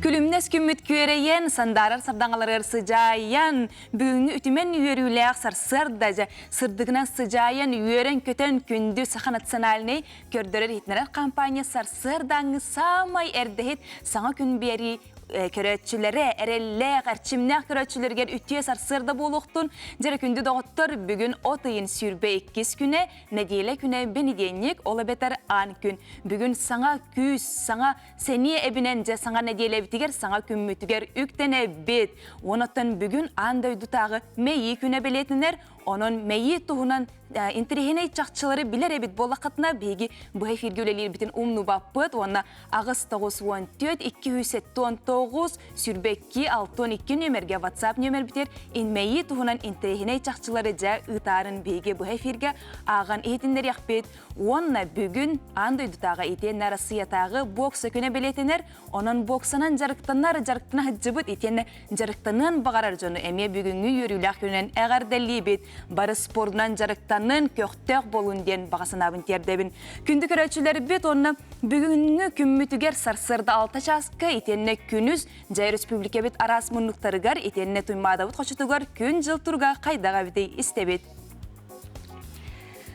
Күлүмнэс күммүт күөрэйэн, сандаарар сардаҥаларыгар сыдьаайан, бүгүҥҥү үтүмэн үөрүүлээх сарсыарда дьэ сырдыгынан сыдьаайан, үөрэн-көтөн күндү Саха национальнай көрдөрөр-иһитиннэрэр компания сарсыардааҥҥы саамай эрдэһит саҥа күн биэрии көрөөччүлэрэ, эрэллээх, эрчимнээх көрөөччүлэригэр үтүө сарсыарда буолуохтун. Дьэрэ күндү доҕоттор, бүгүн от ыйын 22 күнэ, нэдиэлэ күнэ бэнидиэнньик, ол эбэтэр аан күн. Бүгүн саҥа күүс, саҥа сэниэ эбинэн дьэ саҥа нэдиэлэбитигэр, саҥа күммүтүгэр үктэнэбит. Онон бүгүн аан дойдутааҕы мэйии күнэ бэлиэтэнэр. Онон мэйии туһунан интэриэһинэй чахчылары билэр эбит буоллаххытына, биһиги быһа эфиргэ үлэлиирбитин умнубаппыт уонна 8 94 279 22 62 нүөмэргэ WhatsApp нүөмэрбитигэр мэйии туһунан интэриэһинэй чахчылары дьэ ыытаарын биһиги быһа эфиргэ ааҕан иһитиннэриэхпит. Уонна бүгүн аан дойдутааҕы итиэннэ Арассыыйатааҕы бокса күнэ бэлиэтэнэр. Онон боксанан дьарыктанар, дьарыктана сылдьыбыт итиэннэ дьарыктаныан баҕарар дьону эмиэ бүгүҥҥү үөрүүлээх күнүнэн эҕэрдэлиибит. Бары спордунан дьарыктанын, көхтөөх буолун диэн баҕа санаабын тиэрдэбин. Күндү көрөөччүлэрбит уонна бүгүҥҥү күммүтүгэр сарсыарда 6 чааска итиэннэ күнүс дьэ республикабыт араас муннуктарыгар итиэннэ Туймаадабыт хочотугар күн-дьыл туруга хайдах эбитий истэбит.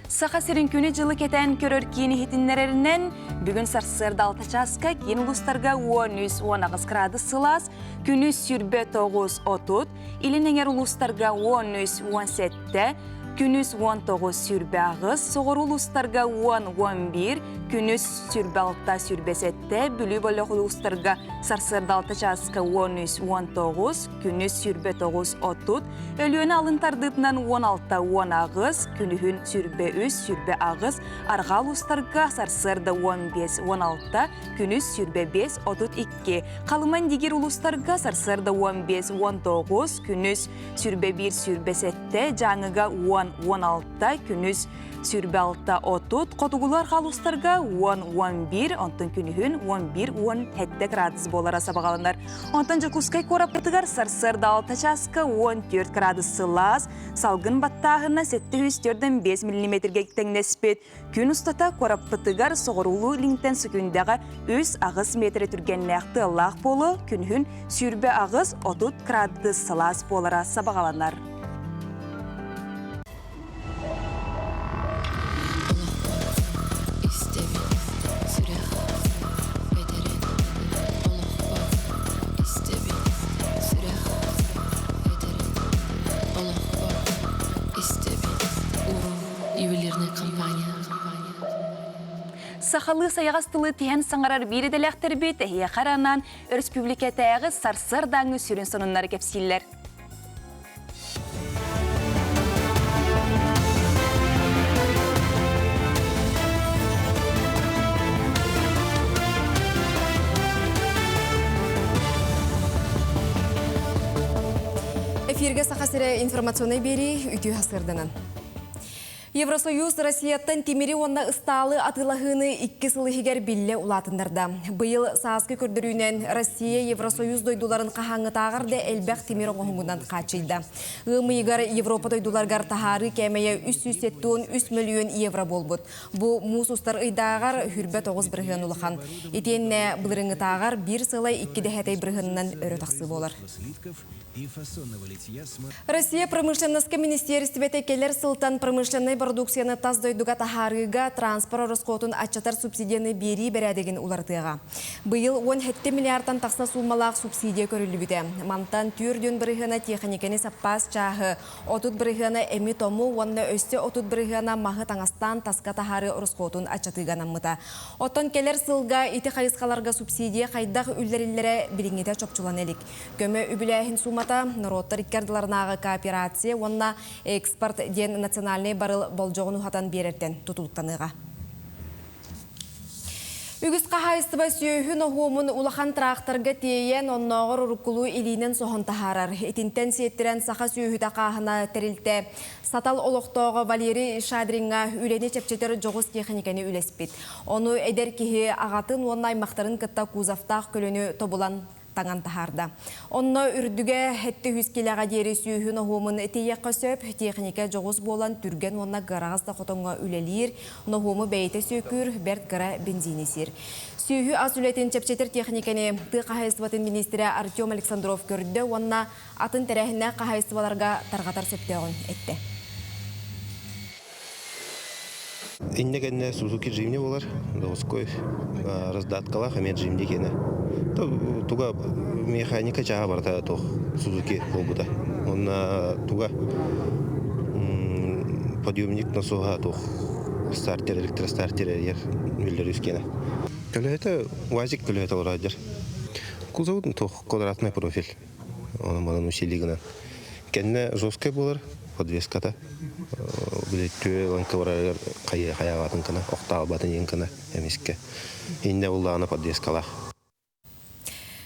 Саха сирин күнү-дьылы кэтээн көрөр киин иһитиннэрэринэн, бүгүн сарсыарда 6 чааска киин улуустарга 13-18 градус сылаас, күнүс 29-30, илин эҥэр улуустарга 13-17, күнүс 19-28, соҕуруу улуустарга 10-11, күнүс 26-27, Бүлүү бөлөх улуустарга сарсыарда 6 чааска 13-19, күнүс 29-30, Өлүөнэ алын тардыытынан 16-18, күнүһүн 23-28, арҕаа улуустарга сарсыарда 15-16, күнүс 25-32, Халыма Индигир улуустарга сарсыарда 15-19, күнүс 21-27, Дьааҥыга 10-16, күнүс 26-30, хотугулуу арҕаа улуустарга 10-11, онтон күнүһүн 11-17 градус буолара сабаҕаланар. Онтон Дьокуускай куораппытыгар сарсыарда 6 чааска 14 градус сылаас, салгын баттааһына 745 миллиметргэ тэҥнэспит. Күн устата куораппытыгар соҕуруулуу илиҥтэн сөкүүндэҕэ 3-8 метрэ түргэннээх тыаллаах буолуо, күнүһүн 28-30 градус сылаас буолара сабаҕаланар. Истэбин, сүрэх этэрин, олохпор истэбин, сүрэх этэрин, олохпор истэбин. Урун ювелирная компания. Сахалыы сайаҕас тылы тиһэн саҥарар биир идэлээхтэрбит эһиэхэ эрэ анаан өрөспүүбүлүкэтээҕи сарсыардааҥҥы сүрүн сонуннары кэпсииллэр. Эфиргэ Саха сирэ информационнай биэрии үтүө сырданан. Евросоюз Россияттан тимири уонна ыстаалы атыылаһыыны икки сыл иһигэр биллэ улаатыннарда. Быйыл сааскы көрдөрүүнэн Россия Евросоюз дойдуларын хаһааҥҥытааҕар да элбэх тимир оҥоһугунан хааччыйда. Ыам ыйыгар Европа дойдуларыгар таһаарыы кээмэйэ 373 мөлүйүөн евро буолбут. Бу муус устар ыйдааҕар 29% улахан. Итиэннэ былырыҥҥытааҕар биир сылай икки дэһээтэй бырыһыанынан өрө тахсыы буолар. Россия промышленноска министиэристибэтэ кэлэр сылтан промышленнай бородууксуйаны тас дойдуга таһаарыыга транспорт ороскуотун аччатар субсидияны биэрии бэрээдэгин уларытыаҕа. Быйыл 17 миллиардтан тахса суумалаах субсидия көрүллүбүтэ. Мантан 4 бырыһыана тиэхиньикэни саппаас чааһы, 30 бырыһыана эми-тому уонна өссө 30 бырыһыана маһы таҥастаан таска таһаарыы ороскуотун аччатыыга анаммыта. Оттон кэлэр сылга ити хайысхаларга субсидия хайдах үллэриллэрэ билиҥҥитэ чопчулана илик. Көмө үбүлээһин суумата норуоттар икки ардыларынааҕы кооперация уонна экспорт диэн национальнай барыл болдьоҕун уһатан биэрэртэн тутулуктаныаҕа. Үгүс хаһаайыстыба сүөһү ноһуомун улахан тракторга тиэйэн, оннооҕор уруккулуу илиинэн соһон таһаарар. Итинтэн сиэттэрэн саха сүөһүтэ хааһына тэрилтэ Сатал олохтооҕо Валерий Шадриҥҥа үлэни чэпчэтэр дьоҕус тиэхиньикэни үлэспит. Ону эдэр киһи аҕатын уонна аймахтарын кытта кузовтаах көлөнү тобулан. таҥан таһаарда. Онно үрдүгэ 700 килэҕэ диэри сүүһүн оһуомун тиийиэххэ сөп, техника дьоҕус буолан түргэн уонна кыараҕас да хотоҥҥо үлэлиир, ноһуому бэйэтэ сүөкүүр, бэрт кыра бензини сиир. Сүөһү ас үлэтин чэпчэтэр техникэни тыа хаһаайыстыбатын миниистирэ Артем Александров көрдө уонна атын тэрээһиннээх хаһаайыстыбаларга тарҕатар сөптөөҕүн эттэ. Иннэ кэннэ Сузуки Джимни буолар, заводской раздаткалаах эмиэ Джимни киэнэ. Туга механика чааһа барыта туох Сузуки буолбута. Уонна туга подъемник насоһа туох стартер, электростартер эрийэр Беларусь киэнэ. Көлөһөтө УАЗик көлөһөтө олорор Кузовын туох квадратный профиль. Оны манан усилий гынан. Кэннэ жесткай буолар подвеската. Били түө ланка барарыгар хайа хайаҕатын кына, охтаалбатын иин кына эмискэ. Иннэ буллаҕына подвескалаах.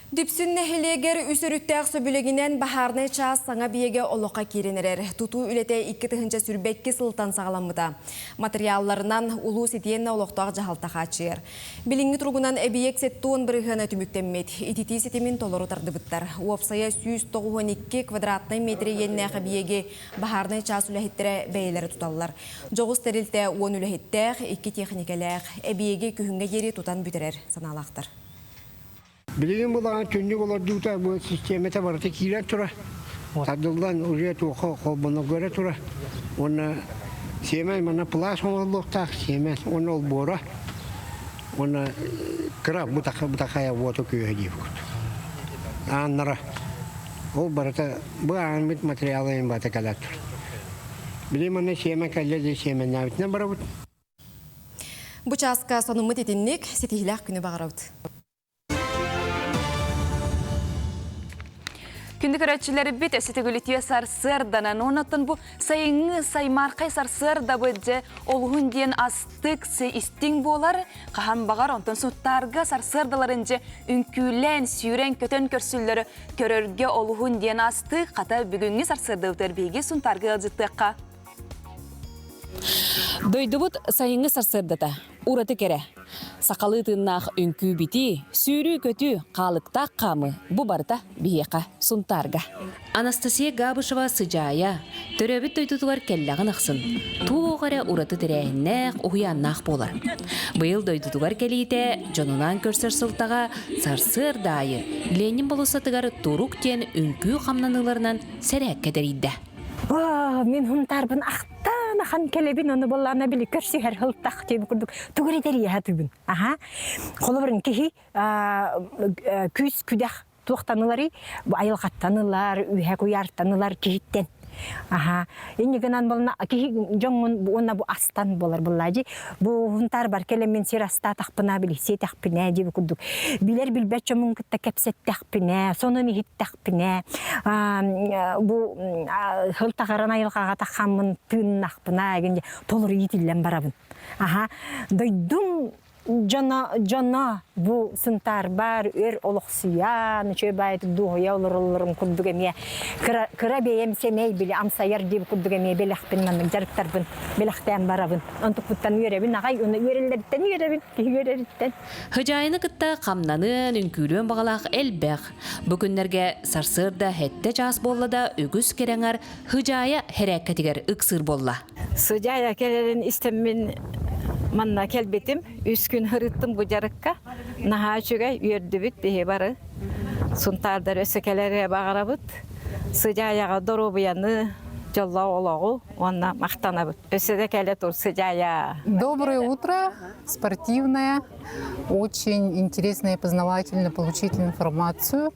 Дүпсүн нэһилиэгэр үс өрүттээх сөбүлэҥинэн баһаарынай чаас саҥа биэгэ олоххо киирэн эрэр. Тутуу үлэтэ 2022 сылтан саҕаламмыта. Матырыйаалларынан улуус итиэннэ олохтоох дьаһалта хааччыйар. Билиҥҥи туругунан эбийиэк 70 бырыһыана түмүктэммит. Ититии ситимин толору тардыбыттар. Уопсайа 192 квадратнай метр иэннээх эбийиэги баһаарынай чаас үлэһиттэрэ бэйэлэрэ туталлар. Дьоҕус тэрилтэ 10 үлэһиттээх, икки техникэлээх. Эбийиэги күһүҥҥэ диэри тутан бүтэрэр санаалаахтар. Билигин булаҕан түннүк олордуута бу систиэмэтэ барыта киирэн турар. Тардыллан уже туохха холбонорго эрэ турар. Уонна сиэмэн манна пласт оҥоһуллуохтаах сиэмэн уонна олбуора уонна кыра бутахайа уоту күөһэ диэбит. Ааннара ол барыта бу ааммыт материалын барыта кэлэ турар. Билигин манна сиэмэн кэллэ дии сиэмэннээбитинэн барабыт. Бу чааска сонуммут итинник ситиһиилээх күнү баҕарабыт. Күндү көрөөччүлэрбит өссө сарсыарданан, оннуттан бу сайыҥҥы саймаархай сарсыардабыт дьэ олуһун диэн астык истиҥ буолар. Хаһан баҕар онтон суттаарга сарсыардаларын дьэ үҥкүүлээн, сүүрэн-көтөн көрсүллэрэ көрөргө олуһун диэн астык. Хата бүгүҥҥү сарсыардабытыгар биһиги Сунтаарга ыалдьыттыахха. Дойдубут сайыҥҥы сарсыардата ураты кэрэ. Сахалыы тыыннаах үҥкүү-битии, сүүрүү-көтүү, хаалыктаах хаамыы бу барыта биһиэхэ Сунтаарга. Анастасия Габышева сыдьаайа төрөөбүт дойдутугар кэллэҕин ахсын туох эрэ ураты тэрээһиннээх, уһуйааннаах буолар. Быйыл дойдутугар кэлиитэ дьонунаан көрсөр сылтаҕа сарсыарда аайы Ленин болуоссатыгар Турук диэн үҥкүү хамнаныыларынан сэрээккэ тэрийдэ. Мин хунтаарбын ахтан ахан кэлэбин ону буоллаана били көрсүһэр хылтах диэби курдук тугу эрэ тэрийэ сатыыбын. Аха. Холобурун киһи күүс күдэх туохтан ыларый? Бу айылҕаттан ылар, үһэ куйаартан ылар киһиттэн. Аха. Инни гынан болна киһи дьоҥҥун уонна бу астан болар буллаажи. Бу хунтаар бар кэлэммин сир астаатахпына били сиэтэхпинэ диэби курдук. Билэр билбэт дьоммун кытта кэпсэттэхпинэ, сонун иһиттэхпинэ Пинэ бу хылтаҕаран айылҕаҕа таххаммын тыыннахпына эгин толору иитиллэн барабын. Аха дойдум дьоно дьоно бу сынтаарбар өр олохсуйан үчүгэй баайытык дуоһуйа олороллорун курдук эмиэ кыра кыра бэйэм сэмэй били амсайар диэбит курдук эмиэ бэлэхпин маннык дьарыктарбын бэлэхтээн барабын. Онтукпуттан үөрэбин аҕай уонна үөрэллэриттэн үөрэбин киһи үөрэриттэн. Хыдьаайыны кытта хамнаныан, үҥкүүлүөн баҕалаах элбэх. Бу күннэргэ сарсыарда сэттэ чаас буолла да үгүс кэрэҥэр Хыдьаайа хэрээккэтигэр ыксыыр буолла. Сыдьаайа кэлэрин истэммин манна кэлбитим. Үс күн ырыттым бу дьарыкка. Наһаа үчүгэй, үөрдүбүт биһи бары. Сунтаардар өссө кэлэрэ баҕарабыт. Сыдьаайаҕа доруобуйаны, дьоллоох олоҕу уонна махтанабыт. Өссө да кэлэ тур Сыдьаайа. Доброе утро, спортивная. Очень интересно и познавательно получить информацию.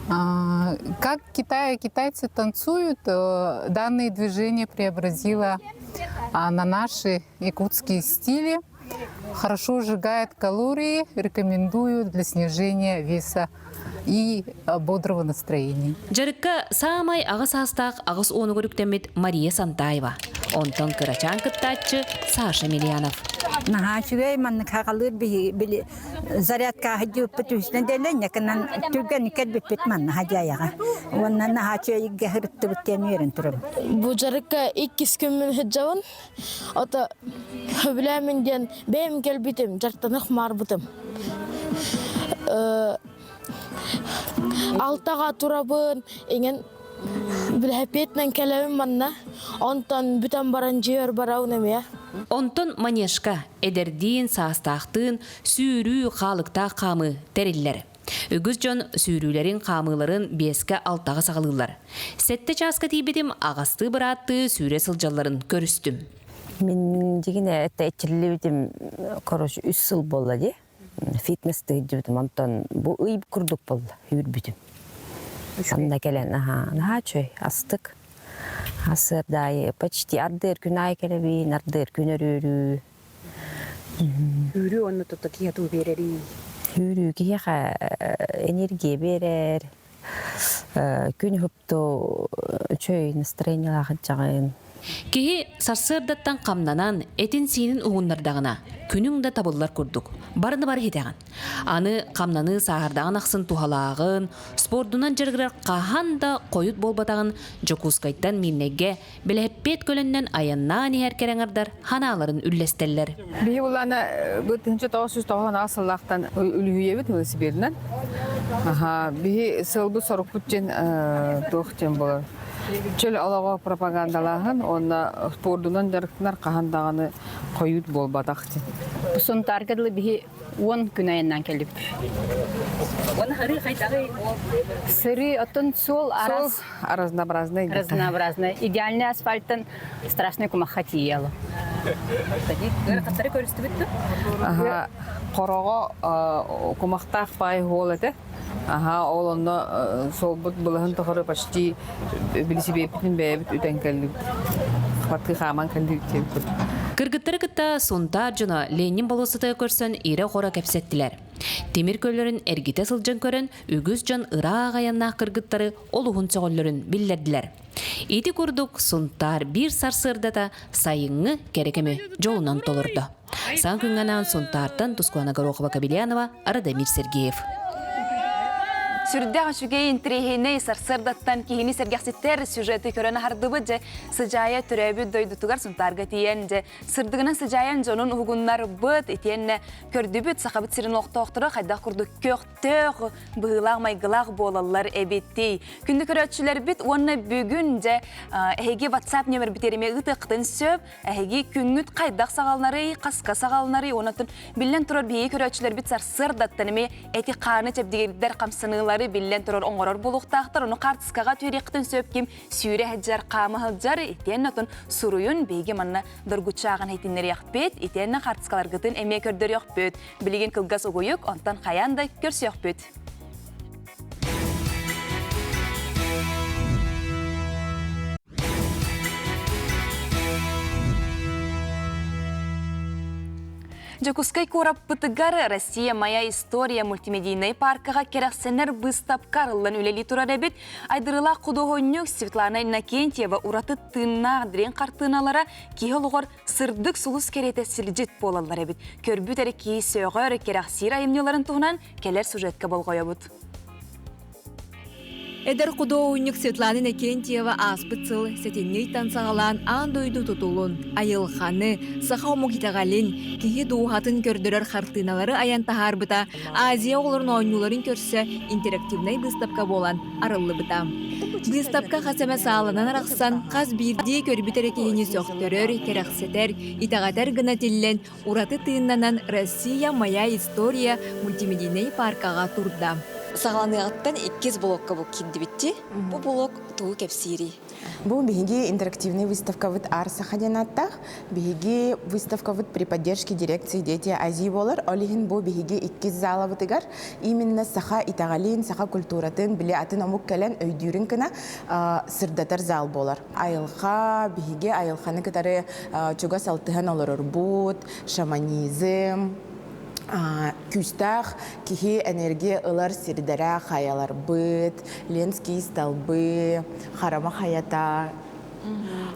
Как в Китае китайцы танцуют, данные движения преобразила на наши якутские стили. Хорошо сжигает калории, рекомендую для снижения веса и бодрого настроения. Дьарыкка саамай аҕа саастаах аҕыс уонугар үктэммит Мария Сантаева, онтон кырачаан кыттааччы Саша Мильянов. Наһаа үчүгэй маннык хаҕалыыр биһи били зарядка сылдьыбыппыт үһүс нэдиэлэ инньэкинэн түргэнник кэлбиппит манна хадьаайаҕа уонна наһаа үчүгэйгэ сырыттыбыт диэн үөрэн турабын. Бу дьарыкка иккис күммүн сылдьабын. Ото сөбүлээмин диэн бэйэм кэлбитим, дьарыктаныах маарбытым. Алтаҕа турабын, иҥэн билэһэпиэтинэн кэлэбин манна. Онтон бүтэн баран дьиэбэр барабын эмиэ. Онтон манежка эдэрдиин, саастаахтыын сүүрүү, хаалыктаах хаамыы тэриллэр. Үгүс дьон сүүрүүлэрин, хаамыыларын биэскэ-алтаҕа саҕалыыллар. Сэттэ чааска тиийбитим аҕастыы бырааттыы сүүрэ сылдьалларын көрүстүм. Мин дьигинэ это иччиллибитим короче үс сыл буолла дии. Фитнес тыһыдьыбытым онтон бу ый курдук буолла үүрбүтүм. Анна кэлэн аһаа наһаа үчүгэй астык. Сарсыарда почти ардыыр күн аайы кэлэбин, ардыыр күн өрүүрүү. Үүрүү онно тута киһи туу биэрэрий? Үүрүү киһиэхэ энергия биэрэр, күн уһукту үчүгэй настроениелаах ыччаҕын. Киһи сарсыардаттан хамнанан, этин-сиинин уһуннардаҕына, күнүҥ да табыллар курдук. Барыны бары иһитэҕин. Аны хамнаныы сааһырдаҕын ахсын туһалааҕын, спордунан дьарыгырар хаһан да хойут буолбатаҕын Дьокуускайтан Миирнэйгэ Бэлэһэппиэт көлөннөн айаннаан иһэр кэрэҥэрдар ханааларын үллэстэллэр. Биһи буллаана бу 1998 сыллаахтан үлүһүйэбит велосипедынан. Аха, биһи сылбыт сорукпут диэн туох диэн буолар. Чөл олоҕу пропагандалааһын уонна спордунан дьарыктанар хаһан даҕаны хойут буолбатах диэн. Сунтаарга дылы биһи 10 күн айаннаан кэллибит. Уонна сырыы хайдаҕый? Сырыы оттон суол арас разнообразный. Разнообразный. Идеальный асфальттан страшный кумахха тиийэло. Ыарахаттары көрүстүбүт дуо? Аха, хороҕо кумахтаах паай хуол этэ. Аха, ол онно суолбут былаһын тухары почти билисибиэппитин бэйэбит үтэн кэллибит. Хапатыы хааман кэллибит диэбит. Кыргыттары кытта Сунтаар дьоно Ленин болуоссатыгар көрсөн ирэ-хоро кэпсэттилэр. Тимир көллөрүн эргитэ сылдьан көрөн, үгүс дьон ыраах айаннаах кыргыттары олуһун сөҕөллөрүн биллэрдилэр. Ити курдук Сунтаар биир сарсыардата сайыҥҥы кэрэ кэми дьолунан толордо. Саҥа күҥҥэ анаан Сунтаартан Тускуана Горохова-Кобельянова, Радомир Сергеев. Сүрдээх үчүгэй интэриэһинэй сарсыардаттан киһини сэргэхситтэр сюжеты көрөн аһардыбыт дьэ сыдьаайа төрөөбүт дойдутугар Сунтаарга тиийэн дьэ сырдыгынан сыдьаайан дьонун уһугуннарбыт итиэннэ көрдүбүт Сахабыт сирин олохтоохторо хайдах курдук көхтөөх быһыылаах-майгылаах буолаллар эбитий. Күндү көрөөччүлэрбит уонна бүгүн дьэ эһиги WhatsApp нөмербитигэр эмиэ ыытыаххытын сөп. Эһиги күҥҥүт хайдах саҕаланарый, хаска саҕаланарый, онон биллэн турар биһиги көрөөччүлэрбит сарсыардаттан эмиэ эти-хааны чэбдигирдэр хамсаныылары биллэн турар оҥорор буолуохтаахтар. Ону хаартыскаҕа түһэриэххитин сөп ким сүүрэ сылдьар, хаама сылдьар, итиэннэ отон суруйун биһиги манна доргуччааҕын иһитиннэриэхпит, итиэннэ хаартыскаларгытын эмиэ көрдөрүөхпүт. Билигин кылгас угуйук, онтон хайаан да көрсүөхпүт. Дьокуускай куораппытыгар «Россия моя история» мультимедийнай паркаҕа кэрэхсэнэр быыстапка арыллан үлэлии турар эбит. Айдырылаах худуоһунньук Светлана Иннокентьева ураты тыыннаах дириҥ хартыыналара киһи олоҕор сырдык сулус кэриэтэ сирдьит буолаллар эбит. Көрбүт эрэ киһи сөҕөр, кэрэхсиир айымньыларын туһунан кэлэр сюжетка болҕойобут. Эдэр худуоһунньук Светлана Иннокентьева ааспыт сыл сэтинньи ыйтан саҕалаан аан дойду тутулун, айылҕаны, саха омук итэҕэлин, киһи дууһатын көрдөрөр хартыыналары айан таһаарбыта Азия оҕолорун оонньууларын көрсө интерактивнай быыстапка буолан арыллыбыта. Быыстапка хас эмэ сааланан арахсан, хас биирдии көрбүт эрэ киһини сөхтөрөр, кэрэхсэтэр, итэҕэтэр гына тиллэн, ураты тыыннанан «Россия – моя история» мультимедийнэй пааркаҕа турда. Саҕаланыаҕыттан иккис блокка бу киирдибитти. Бу блок тугу кэпсиирий? Бу биһиги интерактивный выставкабыт Ар Саха диэн ааттаах. Биһиги выставкабыт при поддержке дирекции Дети Азии буолар. Ол иһин бу биһиги иккис залабытыгар именно саха итэҕэлин, саха культуратын, били атын омук кэлэн өйдүүрүн гына сырдатар зал буолар. Айылҕа, биһиги айылҕаны кытары чугас алтыһан олорорбут, шаманизм, күүстээх киһи энергия ылар сирдэрэ хайаларбыт, Ленский столбы, Харама хайата.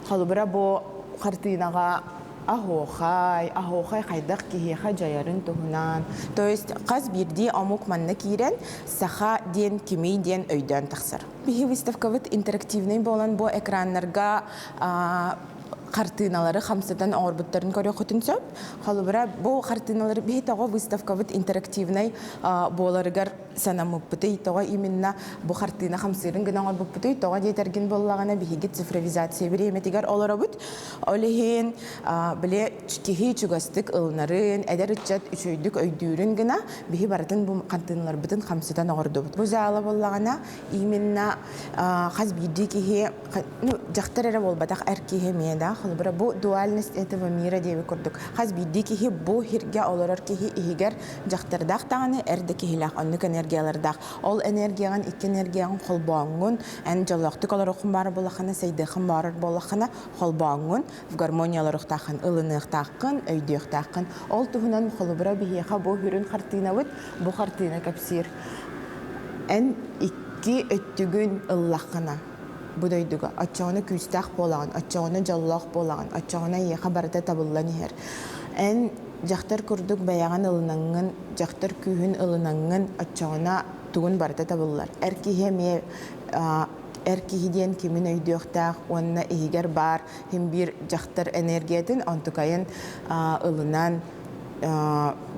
Холобура бу хартыынаҕа аһуохай, аһуохай хайдах киһиэхэ дьайарын туһунан. То есть хас биирдии омук манна киирэн саха диэн кимий диэн өйдөөн тахсар. Биһи выставкабыт интерактивный буолан бу экраннарга хартыыналары хамсатан оҥорбуттарын көрүөххүтүн сөп. Холобура, бу хартыыналары биһи тоҕо выставкабыт интерактивнай буоларыгар санаммыппытый, тоҕо именно бу хартыына хамсыырын гына оҥорбуппутуй, тоҕо диэтэргин буоллаҕына биһиги цифровизация бириэмэтигэр олоробут. Ол иһин били киһи чугастык ылынарын, эдэр ыччат үчүгэйдик өйдүүрүн гына биһи барытын бу хартыыналарбытын хамсатан оҥордубут. Бу зала буоллаҕына именно хас биирдии киһи ну, дьахтар эрэ буолбатах эр киһи эмиэ да холобура бу дуальность этого мира диэбит курдук хас биирдии киһи бу сиргэ олорор киһи иһигэр дьахтардаах даҕаны эр да киһилээх оннук энергиялардаах ол энергияҕын икки энергияҕын холбооҥҥун эн дьоллоохтук олоруоххун баар буоллаххына сайдыаххын баарар буоллаххына холбооҥҥун в гармония олоруохтааххын ылыныахтааххын өйдүөхтааххын ол туһунан холобура биһиэхэ бу сүрүн хартыынабыт бу хартыына кэпсиир эн икки өттүгүн ыллаххына бу дойдуга оччоҕуна күүстээх буолаҕын, оччоҕуна дьоллоох буолаҕын, оччоҕуна эйиэхэ барыта табыллан иһэр. Эн дьахтар курдук бэйэҕин ылынаҥҥын, дьахтар күүһүн ылынаҥҥын, оччоҕуна тугун барыта табыллар. Эр киһи эмиэ эр киһи диэн кимин өйдүөхтээх уонна иһигэр баар син биир дьахтар энергиятын онтукайын ылынан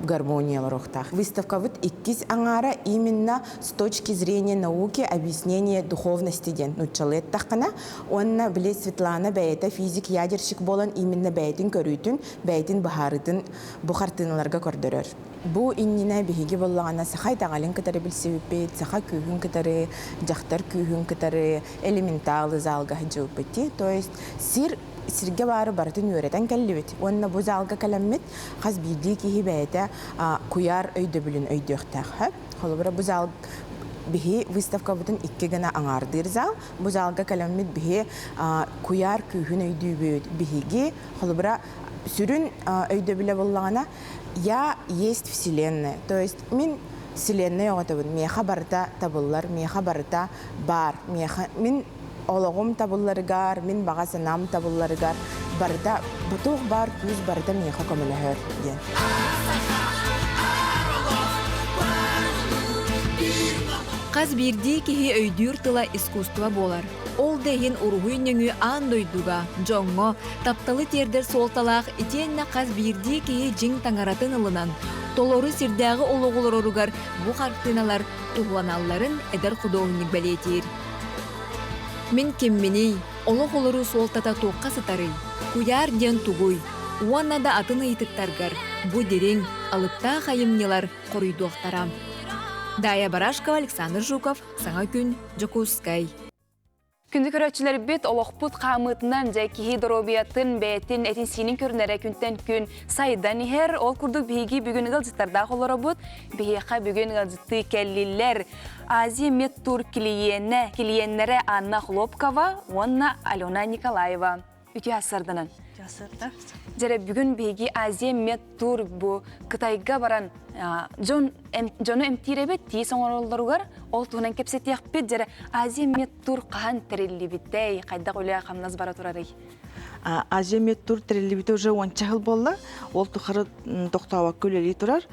гармония олоруохтаах. Выставкабыт иккис аҥаара именно с точки зрения науки объяснение духовности диэн нууччалыы эттэххинэ уонна били Светлана бэйэтэ физик-ядерщик буолан именно бэйэтин көрүүтүн, бэйэтин быһаарыытын бу хартыыналарга көрдөрөр. Бу иннинэ биһиги буоллаҕына саха итэҕэлин кытары билсибиппит, саха күүһүн кытары, дьахтар күүһүн кытары элементалы залга сылдьыбыппыт. То есть сир сиргэ баары барытын үөрэтэн кэллибит уонна бу залга кэлэммит хас биирдии киһи бэйэтэ куйаар өйдөбүлүн өйдүөхтээх. Холобура бу зал биһи выставкабытын икки гына аҥаардыыр зал. Бу залга кэлэммит биһи куйаар күүһүн өйдүүбүт. Биһиги холобура сүрүн өйдөбүлэ буоллаҕына я есть вселенная. То есть мин вселенная оҕотобун. Миэхэ барыта табыллар, миэхэ барыта баар. Миэхэ мин олоҕум табылларыгар, мин баҕа санаам табылларыгар барыта бу туох баар күүс барыта миэхэ көмөлөһөр диэн. Хас биирдии киһи өйдүүр тыла искусство буолар. Ол да иһин уруһуй нөҥүө аан дойдуга, дьоҥҥо тапталы тиэрдэр суолталаах итиэннэ хас биирдии киһи дьиҥ таҥаратын ылынан, толору сирдээҕи олоҕу олороругар бу хартыыналар туһуланалларын эдэр худуоһунньук бэлиэтиир. Мин кимминий, олох олоруу суолтата туохха сытарый, куйаар диэн тугуй уонна да атын ыйытыктаргар бу дириҥ, алыптаах айымньылар хоруйдуохтара. Дая Барашкова, Александр Жуков, Саҥа күн, Дьокуускай. Күндү көрөөччүлэрбит олохпут хаамыытынан дьэ киһи доруобуйатын бэйэтин этин-сиинин көрүнэрэ күнтэн күн сайдан иһэр. Ол курдук биһиги бүгүн ыалдьыттардаах олоробут. Биһиэхэ бүгүн ыалдьыттыы кэллилэр. Азия Медтур клиенэ, клиеннэрэ Анна Хлопкова уонна Алена Николаева. Үтүө сарданан. Дьэрэ бүгүн биһиги Азия Медтур бу Кытайга баран дьон дьону эмтиир эбит тиис оҥороллоругар ол туһунан кэпсэтиэхпит. Дьэрэ Азия Медтур хаһан тэриллибитэй, хайдах үлэ хамнас бара турарый? Азия Медтур тэриллибитэ уже уонча сыл буолла. Ол тухары тохтообокко үлэлии турар.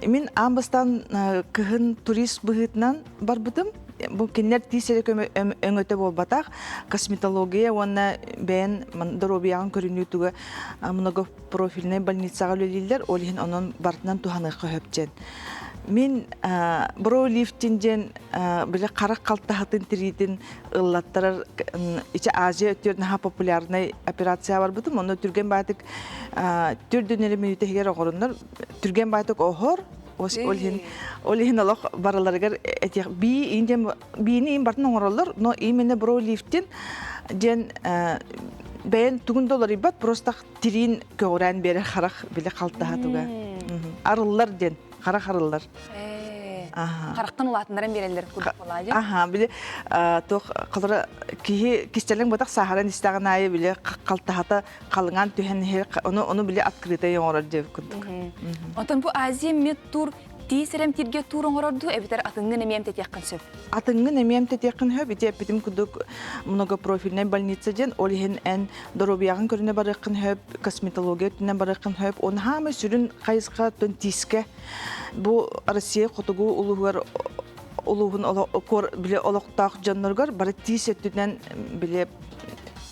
Мин аан бастаан кыһын турист быһыытынан барбытым. Бу кинилэр тиис эрэ өҥөтө буолбатах, косметология уонна бэйэн доруобуйаҕын көрүнүү туга многопрофильнай больницаҕа үлэлииллэр, ол иһин онон барытынан туһаныахха сөп диэн. Мин броулифтин диэн били харах халтаһатын тириитин ыллаттарар ичи Азия өттүгэр наһаа популярнай операция барбытым. Онно түргэн баатык түрдүн эрэ мүнүүтэ иһигэр оҕороннор түргэн баатык оһор ол иһин ол иһин олох барыларыгар этиэх бии иин биини иин бартын оҥороллор но именно броулифтин диэн бэйэн тугун да уларыйбат просто тириин көҕүрээн биэрэр харах били халтаһа туга арыллар диэн харах арыллар Харахтан улаатыннаран биэрэллэр курдук буолаа дии. Аха, били туох холоро киһи кистэлэҥ ботах сааһыран истэҕин аайы били халтаһата халыҥаан түһэн иһэр ону ону били открытый оҥорор диэбит курдук. Онтон бу Азия медтур тиис эрэмтииргэ туур оҥорор дуу эбэтэр атыҥҥын эмиэ эмтэтиэххин сөп? Атыҥҥын эмиэ эмтэтиэххин сөп. Ити эппитим курдук многопрофильнай больница диэн ол иһин эн доруобуйаҕын көрүнэ барыаххын сөп, косметология өттүнэн барыаххын сөп. Оны хаамай сүрүн хайысха тиискэ Бу Россия хотугу улууһугар улууһун били олохтоох дьонноругар бары тиис өттүнэн били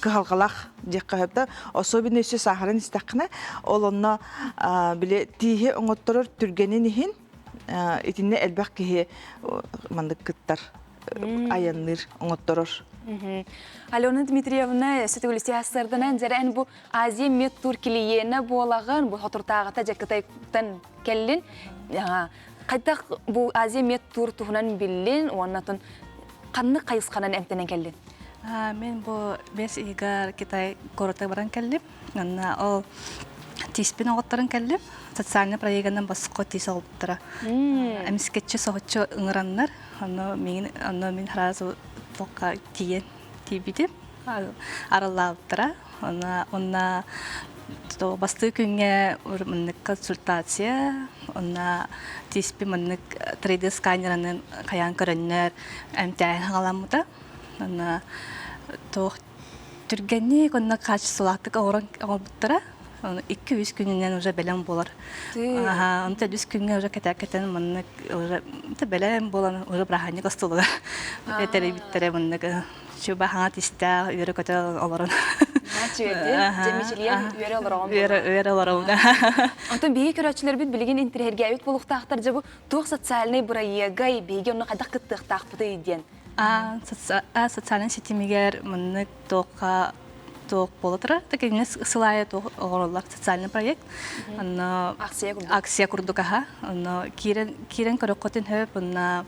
кыһалҕалаах диэххэ сөп да особенно өссө сааһыран истэххинэ ол онно били тииһи оҥотторор түргэнин иһин. Итиннэ элбэх киһи маннык кыттар, айанныыр, оҥотторор. Алена Дмитриевна, сөтүгүлүсти сарданан дьэрэн бу Азия Медтур клиенэ буолагын, бу хотуртааҕыта дьэ Кытайтан кэллин. Хайдах бу Азия Медтур туһунан биллин уоннатын ханнык хайысханан эмтэнэн кэллин? Мен бу бес ыйыгар Китай куората баран кэллим. Онно ол тииспин оҕотторон кэллим. Социальный проегынан босхо тиис оҕолбуттара. Эмискеччи соһуччу ыҥыраннар, онно мин онно мин сразу туохха тиийэн тиийбитим. Араллаабыттара. Онно онно бастыы күҥҥэ маннык консультация, онно тииспин маннык 3D сканерынан хайаан көрөннөр эмтээһин хаҥаламмыта. Онно туох түргэнник онно качестволаахтык оҥорон оҥорбуттара. Икки-үс күнүнэн уже бэлэм буолар. Онто үс күҥҥэ уже кэтэ-кэтэн маннык уже бэлэм буолан уже бырааһынньык остуолугар тэрийбиттэрэ маннык чуба хаҥа тистээх үөрэ-көтө олорон. Дьэмичилиэн үөрэ олороҕун. Үөрэ үөрэ олоробун. Онтон биһиги көрөөччүлэрбит билигин интириэһиргээбит буолуохтаахтар дьэ бу туох социальнай бырайыагай биһиги онно хайдах кыттыахтаахпытый диэн. Социальнай ситимигэр маннык туохха туох буола турар. Такиннэ сылаайа туох оҥороллор социальный проект. Онно акция курдук аха. Онно киирэн киирэн көрөххөтүн хөп, онно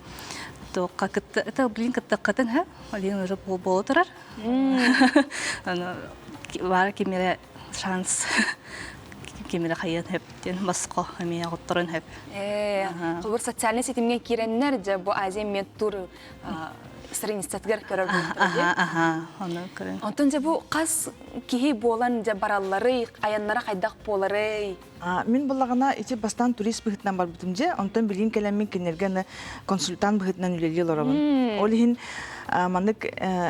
туохха кытта это блин кыттаххытын хөп. Олин уже буола турар. Ону баар кимире шанс кимире хайыан хөп диэн босхо эмиэ оҕотторун хөп. Ээ, холбур социальный ситимҥэ киирэннэр дьэ бу Азия Медтур страницатыгар көрөр буолуохтара Аха, ону көрөн. Онтон дьэ бу хас киһи буолан дьэ баралларый, айаннара хайдах буоларый? Мин буллаҕына ити бастаан турист быһыытынан барбытым дьэ, онтон билигин кэлэммин кинилэргэ аны консультант быһыытынан үлэлии олоробун. Ол иһин маннык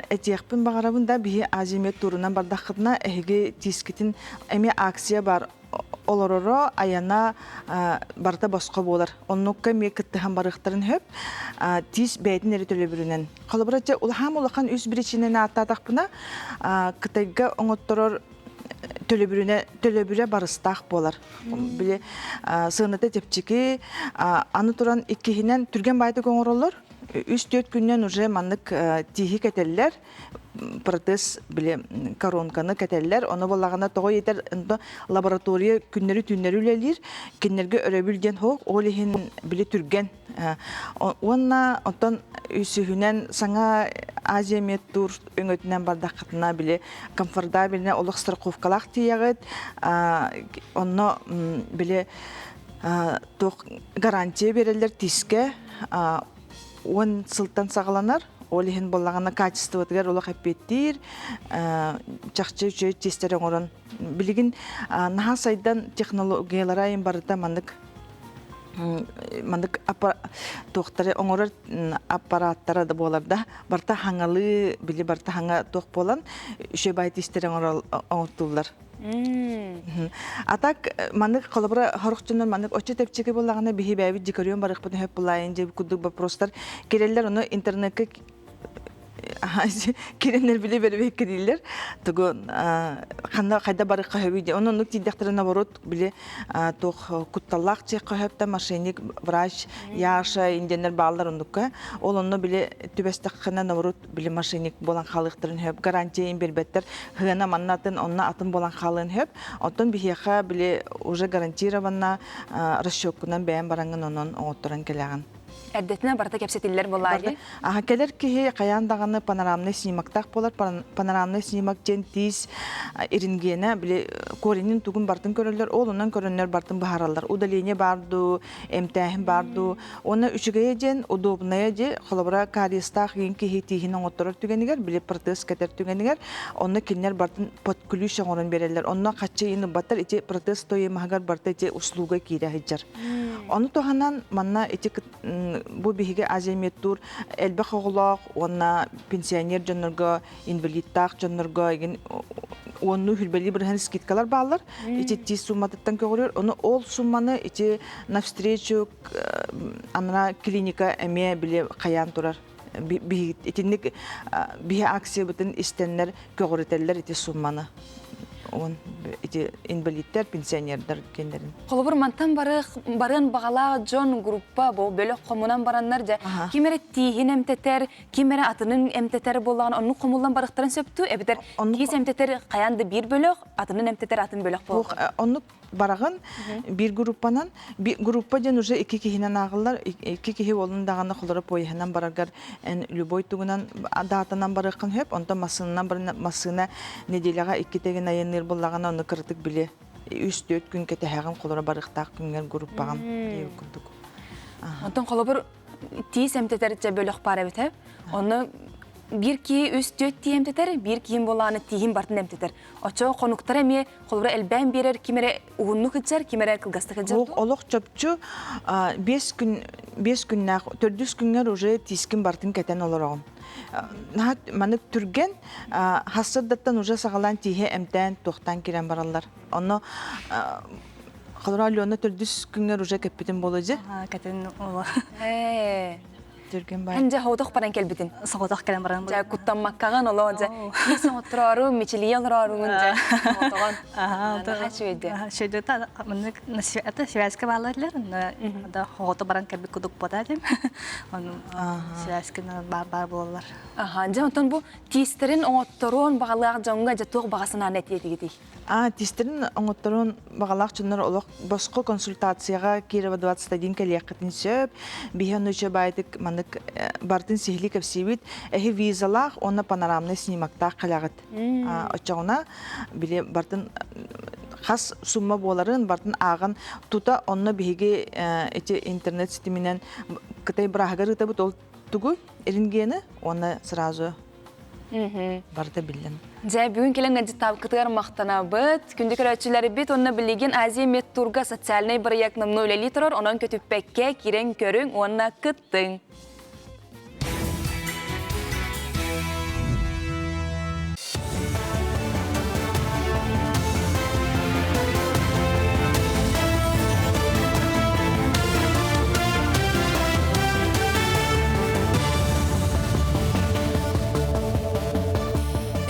этиэхпин баҕарабын да, биһи Азия Мед туурунан бардаххытына, эһиги тиискитин эмиэ акция бар олороро, айана барыта босхо буолар. Оннукка эмиэ кыттыһан барыахтарын сөп. Тиис бэйэтин эрэ төлөбүрүнэн. Холобура, дьэ, улахан улахан үс биричиинэни ааттаатахпына, Кытайга оҥотторор төлөбүрүнэ төлөбүрэ барыстаах буолар. Били сыаната чэпчэки, аны туран иккиһинэн түргэн баайдык оҥороллор. Үс-түөрт күннэн уже маннык тииһи кэтэллэр. Протез били коронканы кэтэллэр. Ону буоллаҕына тоҕо иэтэр лаборатория күннэри-түүннэри үлэлиир. Кинилэргэ өрөбүл диэн суох. Ол иһин били түргэн. Уонна оттон үсүһүнэн саҥа Азия Медтур өҥөтүнэн бардаххытына били комфортабельно олох страховкалаах тиийэҕит. Онно били туох гарантия биэрэллэр тискэ 10 сылтан саҕаланар. Ол иһин буоллаҕына качествотыгар олох эппиэттиир, чахчы үчүгэй тиэстэри оҥорон билигин наһаа сайдан технологиялара айын барыта маннык маннык туохтары оҥорор аппараттара да буолар да барыта хаҥалыы били барыта хаҥа туох буолан үчүгэй баай тиистэри оҥортууллар. А так маннык холобура сорох дьоннор маннык оччо тэпчэки буоллаҕына биһи бэйэбит дикарём барыахпытын сөп булаайын дьэ курдук вопростар кирэллэр ону интернекка кирэннэр били бэрбэккирииллэр тугу ханна хайда барыахха сөбүй диэн оннук тиийдэхтэрэ наоборот били туох кутталлаах дьиэххэ сөптө мошенник врач Яша индианнар бааллар оннукка ол онно били түбэстэххинэ наоборот били мошенник буолан хаалыахтарын сөп гарантия им биэрбэттэр хыана манна атын онно атын буолан хаалыан сөп оттон биһиэхэ били уже гарантированно расчеккунан бэйэн бараҥҥын онон оҥотторон кэлэҕин Эрдэтинэ барыта кэпсэтиллэр буоллаҕа Аха кэлэр киһи хайаан даҕаны панорамный снимоктаах буолар. Панорамный снимок диэн тиис рентгенэ били коренин тугун бартын көрөллөр, ол онон көрөннөр бартын быһаараллар. Удаление баар дуу, эмтээһин баар дуу. Уонна үчүгэйэ диэн удобная дии, холобура кариестаах иин киһи тииһин оҥотторор түгэнигэр, били протез кэтэр түгэнигэр, онно кинилэр бартын под ключ оҥорон биэрэллэр. Онно хаччы иин ылбаттар, ити протез стоимоһыгар барыта ити услуга киирэ сылдьар. Ону туһанан манна ити бу биһиги Азия Медтур элбэх оҕолоох уонна пенсионер дьоннорго, инвалидтаах дьоннорго игин уонну хүрбэлии бырыһан скидкалар бааллар. Ити тиис сумматыттан көҕүрүөр. Ону ол сумманы ити навстречу анара клиника эмиэ били хайаан турар. Итинник биһи акциябытын истэннэр көҕүрүтэллэр ити сумманы. Он ити инвалидтар, пенсионердар кендерин. Холобур мантан барыан баҕалаах дьон группа бу бөлөх хомунан бараннар дьэ ким эрэ тииһин эмтэтэр, ким эрэ атынын эмтэтэр буоллаҕына оннук хомуллан барыхтарын сөптүү эбэтэр тиис эмтэтэр хайаан да биир бөлөх, атынын эмтэтэр атын бөлөх буолар. Оннук бараҕын биир группанан группа диэн уже икки киһинэн ааҕыллар икки киһи уолун даҕаны холоро поеһынан бараргар эн любой тугунан даатанан барыаххын сөп онтон массыынанан баран массыына неделяҕа икки тэгин айанныыр буоллаҕына ону кыратык били үс-түөрт күн кэтэһэҕин холоро барыахтаах күҥҥэр группаҕын диэбит курдук. Онтон холобур тиис эмтэтэр дьэ бөлөх баар эбит ээ. Онно биир киһи үс-түөрт тииһи эмтэтэр, биир киһим буоллаҕына тииһин бартын эмтэтэр. Оччоҕо хонуктара эмиэ холобура элбээн биэрэр, ким эрэ уһуннук сылдьар, ким эрэ кылгастык сылдьар. Олох чопчу 5 күн 5 күннээх төрдүс күҥҥэр уже тиискин бартын кэтэн олороҕун. Наһаа маннык түргэн хассырдаттан уже саҕалаан тииһи эмтээн туохтаан киирэн бараллар. Онно холобура Алена төрдүс күҥҥэр уже кэппитин буолуо дьэ. Кэтин ола. Түргэн бай. Эн дьэ соҕотох баран кэлбитин. Соҕотох кэлэн баран. Дьэ куттаммаккаҕын олоо дьэ тиис оҥоттороору мичилийэ олорооруҥун дьэ соҕотоҕун. Наһаа үчүгэйдэ. Үчүгэйдэ маннык это связка баалар да оҕото баран кэлбит кудук бота этим. Ону связканы баар баар буолалар. Аха, дьэ онтон бу тиистэрин оҥотторуон баҕалаах дьоҥҥо дьэ туох баҕа санааны этиэтигитий? А, тиистэрин оҥотторуон баҕалаах дьоннор олох босхо консультацияҕа Кирова 21 кэлиэххитин сөп. Биһи онно үчүгэй баайдык маннык бартын сиһилии кэпсиибит. Эһи визалаах уонна панорамнай снимоктаах кэлэҕит. Оччоҕуна били бартын хас сумма буоларын бартын ааҕан тута онно биһиги ити интернет ситиминэн Кытай бырааһыгар ыытабыт ол тугу рентгены уонна сразу барыта биллэн. Дьэ, бүгүн кэлэн ыалдьыттаабыккытыгар махтанабыт. Күндү көрөөччүлэрбит уонна билигин Азия Медтурга социальнай бырайыак номнуо үлэлии турар, онон көтүппэккэ киирэн көрүҥ уонна кыттыҥ.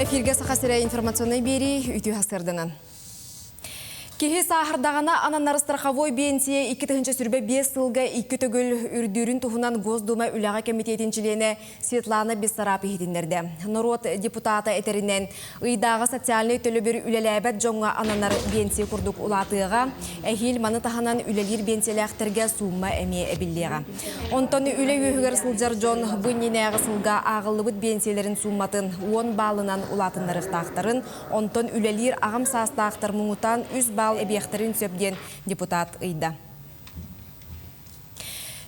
Эфиргэ Саха сирэ информационнай биэрии үтүө сырдынан. Киһи сааһырдаҕына ананар страховой биэнсийэ 2025 сылга икки төгүл үрдүүрүн туһунан Госдума үлэҕэ кэмитиэтин чилиэнэ Светлана Бессараб иһитиннэрдэ. Норуот депутата этэринэн, ыйдааҕы социальнай төлөбүр үлэлээбэт дьоҥҥо ананар биэнсийэ курдук улаатыаҕа, эһиил маны таһынан үлэлиир биэнсийэлээхтэргэ суумма эмиэ эбиллиэҕэ. Онтон үлэ үөһүгэр сылдьар дьон бу иннинээҕи сылга ааҕыллыбыт биэнсийэлэрин суумматын 10 баалынан улаатыннарыахтаахтарын, онтон үлэлиир аҕам саастаахтар муҥутаан 3 баал эбиэхтэрин сөп диэн депутат ыйда.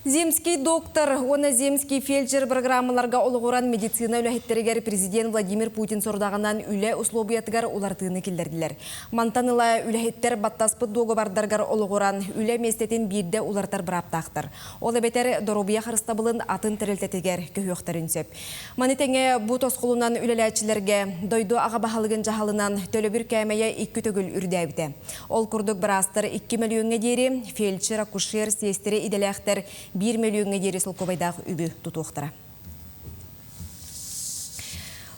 Земский доктор уонна Земский фельдшер программаларга олоҕуран медицина үлэһиттэригэр президент Владимир Путин сорудаҕынан үлэ услуобуйатыгар уларытыыны киллэрдилэр. Мантан ыла үлэһиттэр баттаспыт дуогабардарыгар олоҕуран үлэ миэстэтин биирдэ уларытар бырааптаахтар. Ол эбэтэр доруобуйа харыстабылын атын тэрилтэтигэр көһүөхтэрин сөп. Маны тэҥэ бу тосхолунан үлэлээччилэргэ дойду аҕа баһылыгын дьаһалынан төлөбүр кээмэйэ икки төгүл үрдээбитэ. Ол курдук быраастар 2 мөлүйүөҥҥэ диэри, фельдшер, акушер, сиэстэрэ идэлээхтэр 1 мөлүйүөҥҥэ диэри солкуобайдаах үбү тутуохтара.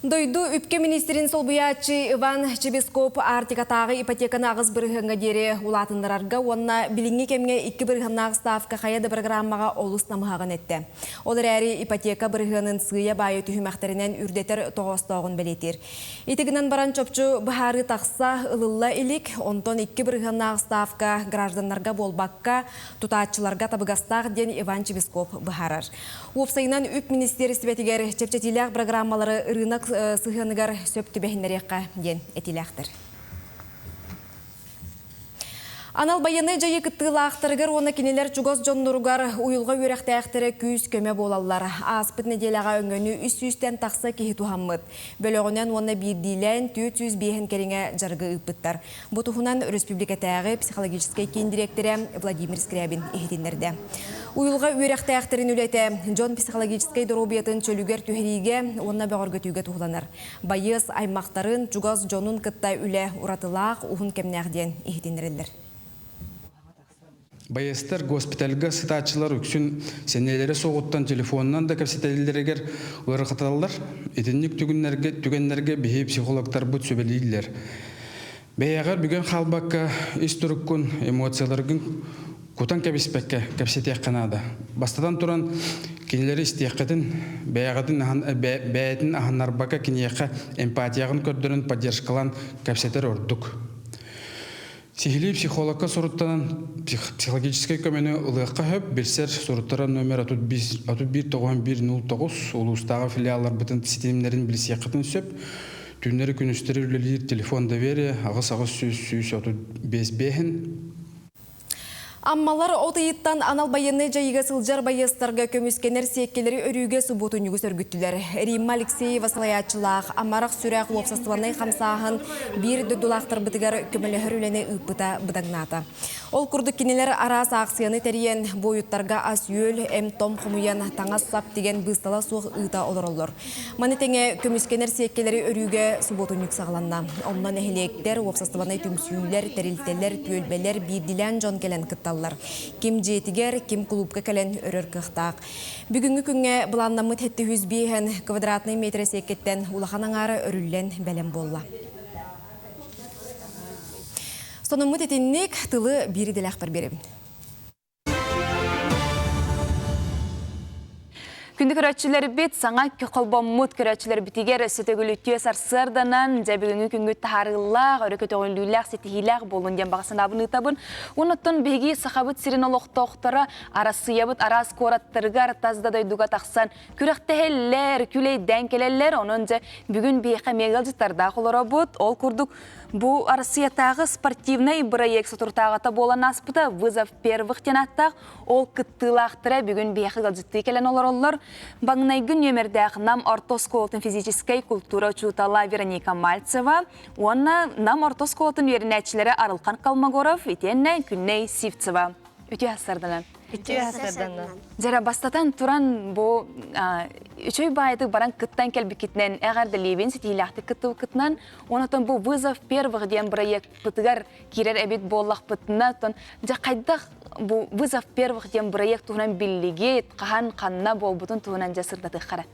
Дойду үпкэ министрин солбуйааччы Иван Чебесков Арктикатааҕы ипотеканы 8 бырыһыаҥҥа диэри улаатыннарарга уонна билиҥҥи кэмҥэ 2 бырыһыаннаах ставка хайа да программаҕа олус намыһаҕын эттэ. Ол эрээри ипотека бырыһыанын сыыйа-баайы түһүмэхтэринэн үрдэтэр тоҕоостооҕун бэлиэтиир. Ити гынан баран чопчу быһаарыы тахса ылылла илик, онтон 2 бырыһыаннаах ставка гражданнарга буолбакка, тутааччыларга табыгастаах диэн Иван Чебесков быһаарар. Уопсайынан үп министиэристибэтигэр чэпчэтиилээх программалары ырыынак сыһыаныгар сөп түбэһиннэриэххэ диэн этиилээхтэр. Анал байыаннай дьайыы кыттыылаахтарыгар уонна кинилэр чугас дьонноругар уйулҕа үөрэхтээхтэрэ күүс-көмө буолаллар. Ааспыт нэдиэлэҕэ өҥөнү 300-тэн тахса киһи туһаммыт. Бөлөҕүнэн уонна биирдиилээн 405 кэриҥэ дьарыгы ыыппыттар. Бу туһунан өрөспүүбүлүкэтээҕи психологическай киин дириэктэрэ Владимир Скрябин иһитиннэрдэ. Уйулҕа үөрэхтээхтэрин үлэтэ дьон психологическай доруобуйатын чөлүгэр түһэриигэ уонна бөҕөргөтүүгэ туһуланар. Байыас аймахтарын, чугас дьонун кытта үлэ уратылаах, уһун кэмнээх диэн иһитиннэрэллэр. Байыастар госпитальга сытааччылар үксүн сэниэлэрэ суоҕуттан телефонунан да кэпсэтэллэригэр ыарырҕаталлар. Итинник түгэннэргэ, түгэннэргэ биһи психологтарбыт сүбэлииллэр. Бэйэҕэр бүгэн хаалбакка ис туруккун, эмоцияларгын кутан кэбиспэккэ кэпсэтиэххэ наада. Бастатан туран, кинилэри истиэххитин, бэйэҕитин бэйэтин аһыннарбакка киниэхэ эмпатияҕын көрдөрөн поддержкалаан кэпсэтэр ордук. Сиһилии психологка суруттанан психологическай көмөнү ылыахха сөп, билсэр суруттарар номер 31 91 09 улуустааҕы филиалларбытын ситимнэрин билсиэххитин сөп. Түүннэри-күнүстэри үлэлиир телефон доверия 8 800 135 биэһин Аммалар от ыйыттан анал байыаннай дьайыыга сылдьар байыастарга көмүскэнэр сиэккэлэри өрүүгэ субуотунньугу сөргүттүлэр. Римма Алексеева салайааччылаах Амарах сүрэх уопсастыбаннай хамсааһын биир дойдулаахтарбытыгар көмөлөһөр үлэни ыыппыта быдаҥнаата. Ол курдук кинилэр араас аахсыйаны тэрийэн, буойуттарга ас-үөл, эм-том хомуйан, таҥас-сап тигэн быыстала суох ыыта олороллор. Маны тэҥэ көмүскэнэр сиэккэлэри өрүүгэ субуотунньук саҕаланна. Онно нэһилиэктэр, уопсастыбаннай түмсүүлэр, тэрилтэлэр, түөлбэлэр биирдилээн дьон кэлэн кытталлар. Ким дьиэтигэр, ким кулуупка кэлэн өрөр кыахтаах. Бүгүҥҥү күҥҥэ былааннаммыт 705 квадратнай метрэ сиэккэттэн улахан аҥаара өрүллэн бэлэм буолла. Сонуммут итинник тылы биир идэлээхпэр биэрэбин. Күндү көрөөччүлэрбит, саҥа холбоммут көрөөччүлэрбитигэр өссө төгүл үтүө сарсыарданан, дьэ бүгүҥҥү күҥҥүт таһаарыылаах, өрө көтөҕүллүүлээх, ситиһиилээх буолун диэн баҕа санаабын ыытабын. Онуттан биһиги Сахабыт сирин олохтоохторо Арассыыйабыт араас куораттарыгар, тас да дойдуга тахсан күрэхтэһэллэр, күлэйдээн кэлэллэр. Онон дьэ бүгүн биһиэхэ эмиэ ыалдьыттардаах олоробут. Ол курдук бу Арассыыйатааҕы спортивнай бырайыак соторутааҕыта буолан ааспыта «Вызов первых» диэн ааттаах Ол кыттыылаахтара бүгүн биһиэхэ ыалдьыттыы кэлэн олороллор. Баҥнайгы нүөмэрдээх Нам орто оскуолатын физическэй культура учуутала Вероника Мальцева уонна Нам орто оскуолатын үөрэнээччилэрэ Арылхан Колмогоров итиэннэ Күннэй Сивцева. Үтүө сарданан. Үтүө сарданан. Дьара бастатан туран бу үчүй баайытык баран кыттан кэлбиккитинэн эҕэрдэлиибин ситиилээхтик кыттыбыккытынан онотон бу вызов первых диэн бырайыакпытыгар киирэр эбит буоллахпытына, оттон дьэ хайдах бу вызов первых диэн бырайыак туһунан биллигит, хаһан, ханна буолбутун туһунан дьэ сырдатыаххара.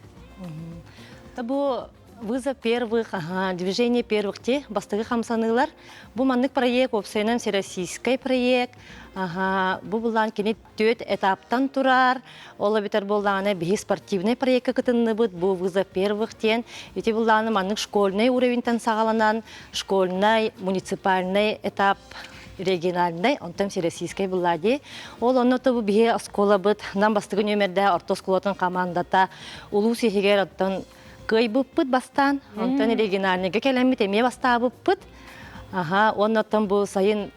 Бу вызов первых, ага, движение первых те бастакы хамсаныылар. Бу маннык проект уопсайынан всероссийскай проект. Ага, бу булаан кини түөрт этаптан турар. Ол эбэтэр буоллаҕына биһи спортивнай проекка кытынныбыт, бу вызов первых диэн. Ити буллаҕына маннык школьнай уровеньтан саҕаланан, школьнай, муниципальный этап региональнай, онтон всероссийскай булла дии. Ол онно то бу биһи оскуолабыт нам бастакы нүөмэрдээх орто оскуолатын командата улуус иһигэр оттон кыайбыппыт бастаан, онтон региональныйга кэлэммит эмиэ бастаабыппыт. Аха, уонна оттон бу сайын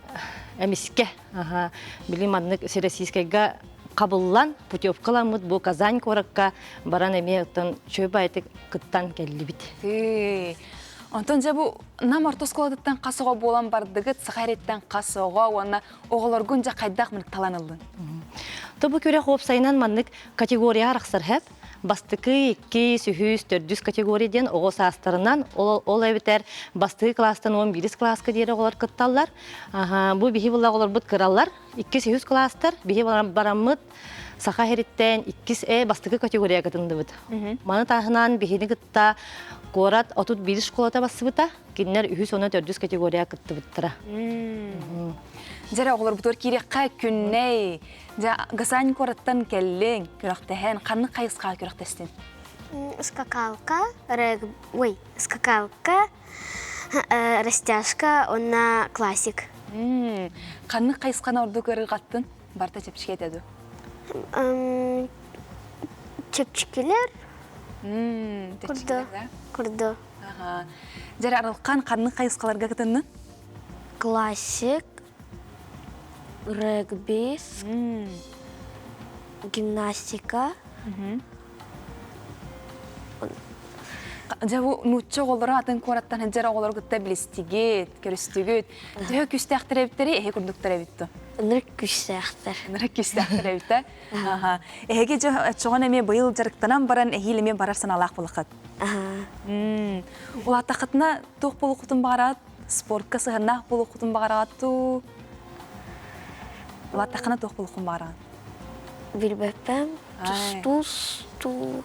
эмискэ Аха, били маннык Всероссийскайга хабыллан путевкаламмыт бу Казань куоракка баран эмиэ оттон үчүгэй баайытык кыттан кэллибит. Онтон дьэ бу Нам орто оскуолатыттан хас оҕо буолан бардыгыт, саха эриттэн хас оҕо уонна оҕолоргун дьэ хайдах мынык талан ыллын? То бу күрэх уопсайынан маннык категорияҕа арахсар хэп. Бастакы, иккис, үһүс, төрдүс категория диэн оҕо саастарынан, ол, ол эбэтэр бастакы кылаастан 11 кылааска диэри оҕолор кытталлар. Аха, бу биһи була оҕолорбут кыралар, иккис, үһүс кылаастар, биһи бараммыт саха иһириттэн иккис э бастакы категорияга кытынныбыт. Маны таһынан биһини кытта куорат 31 школата бассыбыта, кинилэр үһүс уонна төрдүс категорияга кыттыбыттара. Дьэрэ оҕолорбутугар киириэххэ күннэй Дьэ, Гасань куораттан кэллиҥ, күрэхтэһэн, ханнык хайысхаҕа күрэхтэстиҥ? Скакалка, регби, ой, скакалка, растяжка уонна классик. Ханнык хайысханы ордук ырыгаттын? Барта чэпчэки этэ дуу? Чэпчэкилэр. Курду. Дьэрэ Арылхан ханнык хайысхаларга кытыннын? Классик, регби, гимнастика. Дьэ бу нуучча оҕолоро атын куораттан сылдьар оҕолору кытта билистигит, көрүстүгүт. Төһө күүстээхтэр эбиттэрий, эһи курдуктар эбит дуо? Ынырык күүстээхтэр. Ынырык күүстээхтэр эбит ээ. Эһиги дьэ оччоҕуна эмиэ быйыл дьарыктанан баран эһиил эмиэ барар санаалаах буолаххыт. Улааттаххытына туох буолуоххутун баҕараат? Спортка сыһыаннаах буолуоххутун баҕараҕыт дуу? Улааттаххына туох буолуоххун баҕараҕын? Билбэппэм. Тустуус дуу,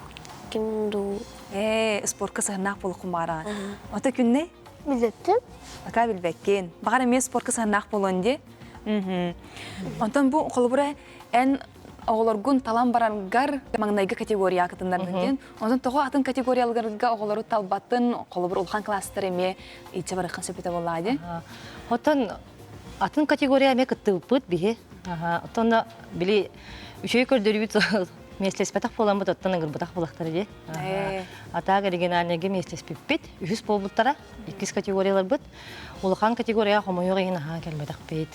ким дуу. Ээ, спортка сыһыаннаах буолуоххун баҕараҕын. Ото күннэй? Билбэттим. Ака билбэккин. Баҕар эмиэ спортка сыһаннаах буолуон дии. Онтон бу холобура эн оҕолоргун талан бараргар маҥнайгы категорияҕа кытыннардын диэн. Онтон тоҕо атын категорияларга оҕолору талбатын, холобур улахан класстар эмиэ иччэ барыаххын сөп этэ буоллаҕа дии. Оттон атын категория эмиэ кыттыбыппыт биһи. Оттон били үчүгэй көрдөрүүбүт миэстэлэспэтэх буоламмыт оттон ыҥырбатах буолахтара дии. Атаак оригинальныйга миэстэлэспиппит. Үһүс буолбуттара. Иккис категорияларбыт. Улахан категорияҕа хомойуох иһин аһаан кэлбэтэхпит.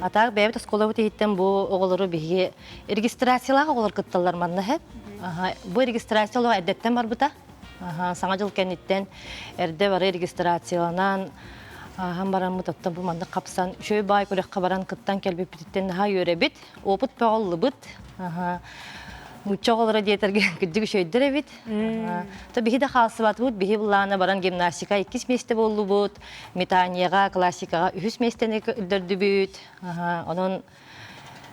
Атаак бэйэбит оскуолабыт иһиттэн бу оҕолору биһиги регистрациялаах оҕолор кытталлар манна иһэ. Бу регистрация олоҕо эрдэттэн барбыта. Саҥа дьыл кэнниттэн эрдэ бары регистрацияланан ааһан бараммыт оттон бу маннык хапсан үчүгэй баай күрэххэ баран кыттан кэлбиппититтэн наһаа үөрэбит. Опыт бөҕө Нуучча оҕолоро диэтэргэ кырдьык үчүгэйдэр эбит. То биһи да хаалсыбатыбыт, биһи былаана баран гимнастика иккис миэстэ буоллубут, метанияҕа, классикаҕа үһүс миэстэни көрдөрдүбүт. Онон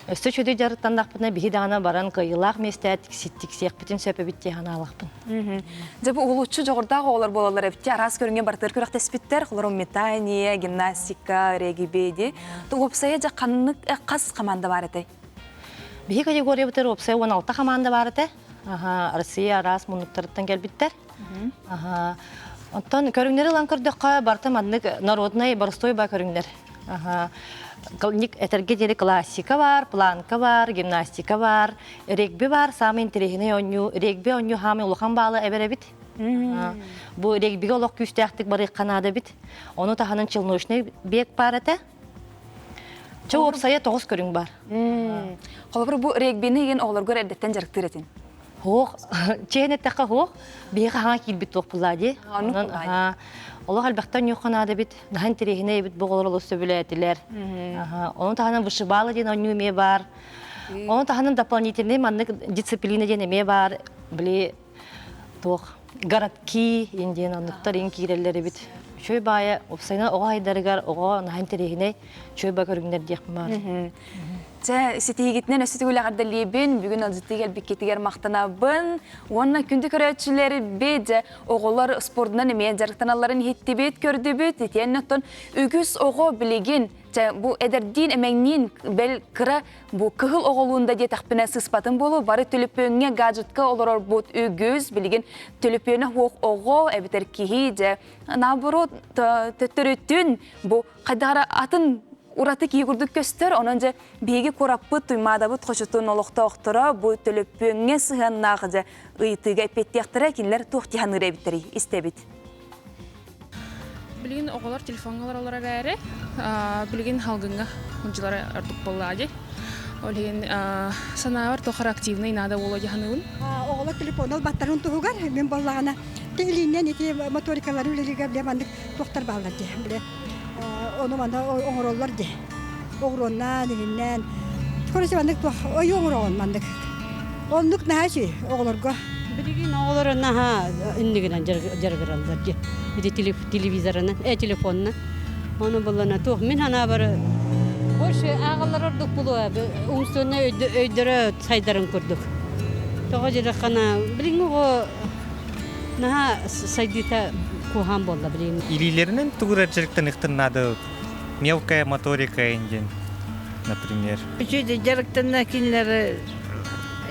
өссө үчүгэй дьарыктаннахпытына биһи даҕаны баран кыайыылаах миэстэ тиксиэхпитин сөп эбит дии санаалаахпын. Дьэ бу уһулуччу дьоҕурдаах оҕолор буолаллар эбит араас көрүҥҥэ барытыгар күрэхтэспиттэр. Холору метание, гимнастика, регби Уопсайа дьэ ханнык хас команда баар этэй? Биһи категориябытыгар уопсайа 16 хамаанда баар этэ. Россия араас муннуктарыттан кэлбиттэр. Оттон көрүҥнэри ылан көрдөххө, барыта маннык народнай, боростуой ба көрүҥнэр. Этэргэ диэри классика бар, планка бар, гимнастика бар, регби бар, самый интэриэһинэй оонньуу. Регби оонньуу хаамай улахан баалы эбэр эбит. Бу регбигэ олох күүстээхтик барыахха наада эбит. Ону таһынан челночный бег баар этэ. Чэ уопсайа тоҕус көрүҥ бар. Холобур, бу регбини игин оҕолоргор эрдэттэн дьарыктыыр этин. Хуох, чээн эттэххэ хуох, биһиэхэ хаҥа киирбит туох буллаа дии. Онон олох элбэхтэн ньуохха наада эбит, наһаа интэриэһинэй эбит бу оҕолор олус сөбүлээтилэр. Ону таһынан вышибала диэн оонньуу эмиэ баар. Ону таһынан дополнительный маннык дисциплина диэн эмиэ баар. Били туох городки диэн оннуктар иҥ киирэллэр эбит. Үчүгэй баайа уопсайынан оҕо айдарыгар оҕо наһаа интэриэһинэй үчүгэй ба көрүҥнэр диэхпин баар. Чэ, ситиһигитинэн өссө төгүл эҕэрдэлиибин. Бүгүн ыалдьыттыы кэлбиккитигэр махтанабын. Уонна күндү көрөөччүлэрбит, оҕолор спордунан эмиэ дьарыктаналларын иһиттибит, көрдүбүт. Итиэннэ оттон үгүс оҕо билигин чэ, бу эдэрдиин эмэҥниин бэл кыра Бу кыһыл оҕолуун да диэтэхпинэ сыспатын буолуо, бары төлөпүөҥҥэ гаджетка олорорбут үгүс. Билигин төлөпүөнэ суох оҕо эбэтэр киһи дьэ наоборот төттөрүтүн бу хайдах эрэ атын ураты киһи курдук көстөр. Онон дьэ биһиги куораппыт Туймаадабыт хочотун олохтоохторо бу төлөпүөҥҥэ сыһыаннаах дьэ ыйытыыга эппиэттиэхтэрэ, кинилэр туох дии саныыр эбиттэрий истэбит. Билигин оҕолор телефоҥҥа олороллор эрээри, билигин халгыҥҥа дьылара ордук буоллаҕа дии. Ол иһин санаабар туох эрэ активнай наада буолуо дии саныыбын. Оҕолор телефону ылбаттарын туһугар мин буоллаҕына илииннэн ити моторикалары үлэлииргэ бile маннык туохтар бааллар дии. Бile ону маны оҥороллор дии. Оҕуруоннаан, иһиннээн. Короче маннык туох ойуу оҥороҕун маннык. Оннук наһаа үчүгэй оҕолорго. Билигин оҕолоро наһаа иннигинэн дьарыгыраллар дии. Ити телевизорынан, телефонунан. Ону буллана туох мин санаабар больше ааҕаллар ордук булуо умсуонна өйдөрө сайдарын курдук. Тоҕо диэтэххинэ билиҥҥи оҕо наһаа сайдыыта куһаан буолла билигин. Илиилэринэн тугу эрэ дьарыктаныахтан наада мелкая моторика диэн, например. Үчүгэй дьарыктанна кинилэр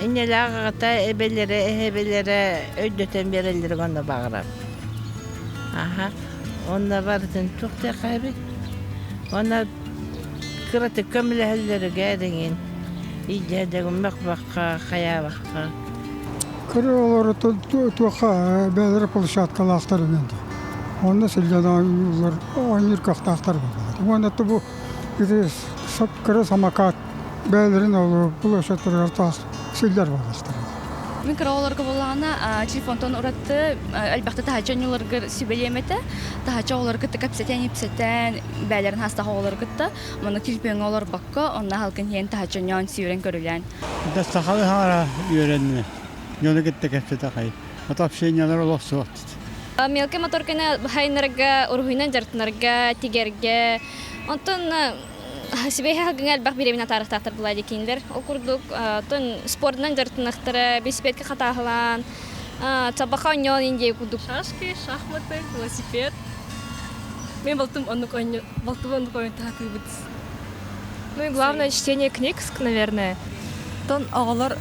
иннэлээх аҕата эбэлэрэ эһэбэлэрэ өйдөтөн биэрэллэрин онно баҕарар. Аха. Онно барытын туох диэххэ Онно кыратык көмөлөһөллөрүгэр эҥин илдьэ мөхбөххө, хайаабахха. Кыра оҕолору туохха бэйэлэрэ площадкалаахтар инэн Онно сылдьан оонньууллар, оонньуур кыахтаахтар буоллаҕа. Уонна бу ити кыра самокат бэйэлэрин ол площадтарыгар таах сылдьар буоллахтара. Мин кыра оҕолорго буоллаҕына телефонтон ураты элбэхтэ таһыччы оонньууларгар сүбэлиэм этэ. Таһыччы оҕолору кытта кэпсэтэн-ипсэтэн, бэйэлэрин хаастаах оҕолору кытта манна телефоҥҥа олорбокко, онно халкын иһэн таһыччы оонньоон, сүүрэн көрүлээн. Да сахалыы хаара үөрэннэ. Дьону кытта кэпсэтэ хай. Ото общениелар олох суох. Мелкий моторканы хайынарга, уруһуйунан дьарыктанарга, тигэргэ. Онтон сибэһи халгыҥа элбэх бириэмэни атаарыахтаахтар буолаа дии кинилэр. Ол курдук, оттон спордунан дьарыктанахтара, бисипиэткэ хатааһылаан, табаха оонньоон индия курдук. Шашки, шахматы, велосипед. Мен балтым оннук ойню, балтым оннук ойун таһатыыбыт. Ну и главное чтение книг, наверное. Тон оҕолор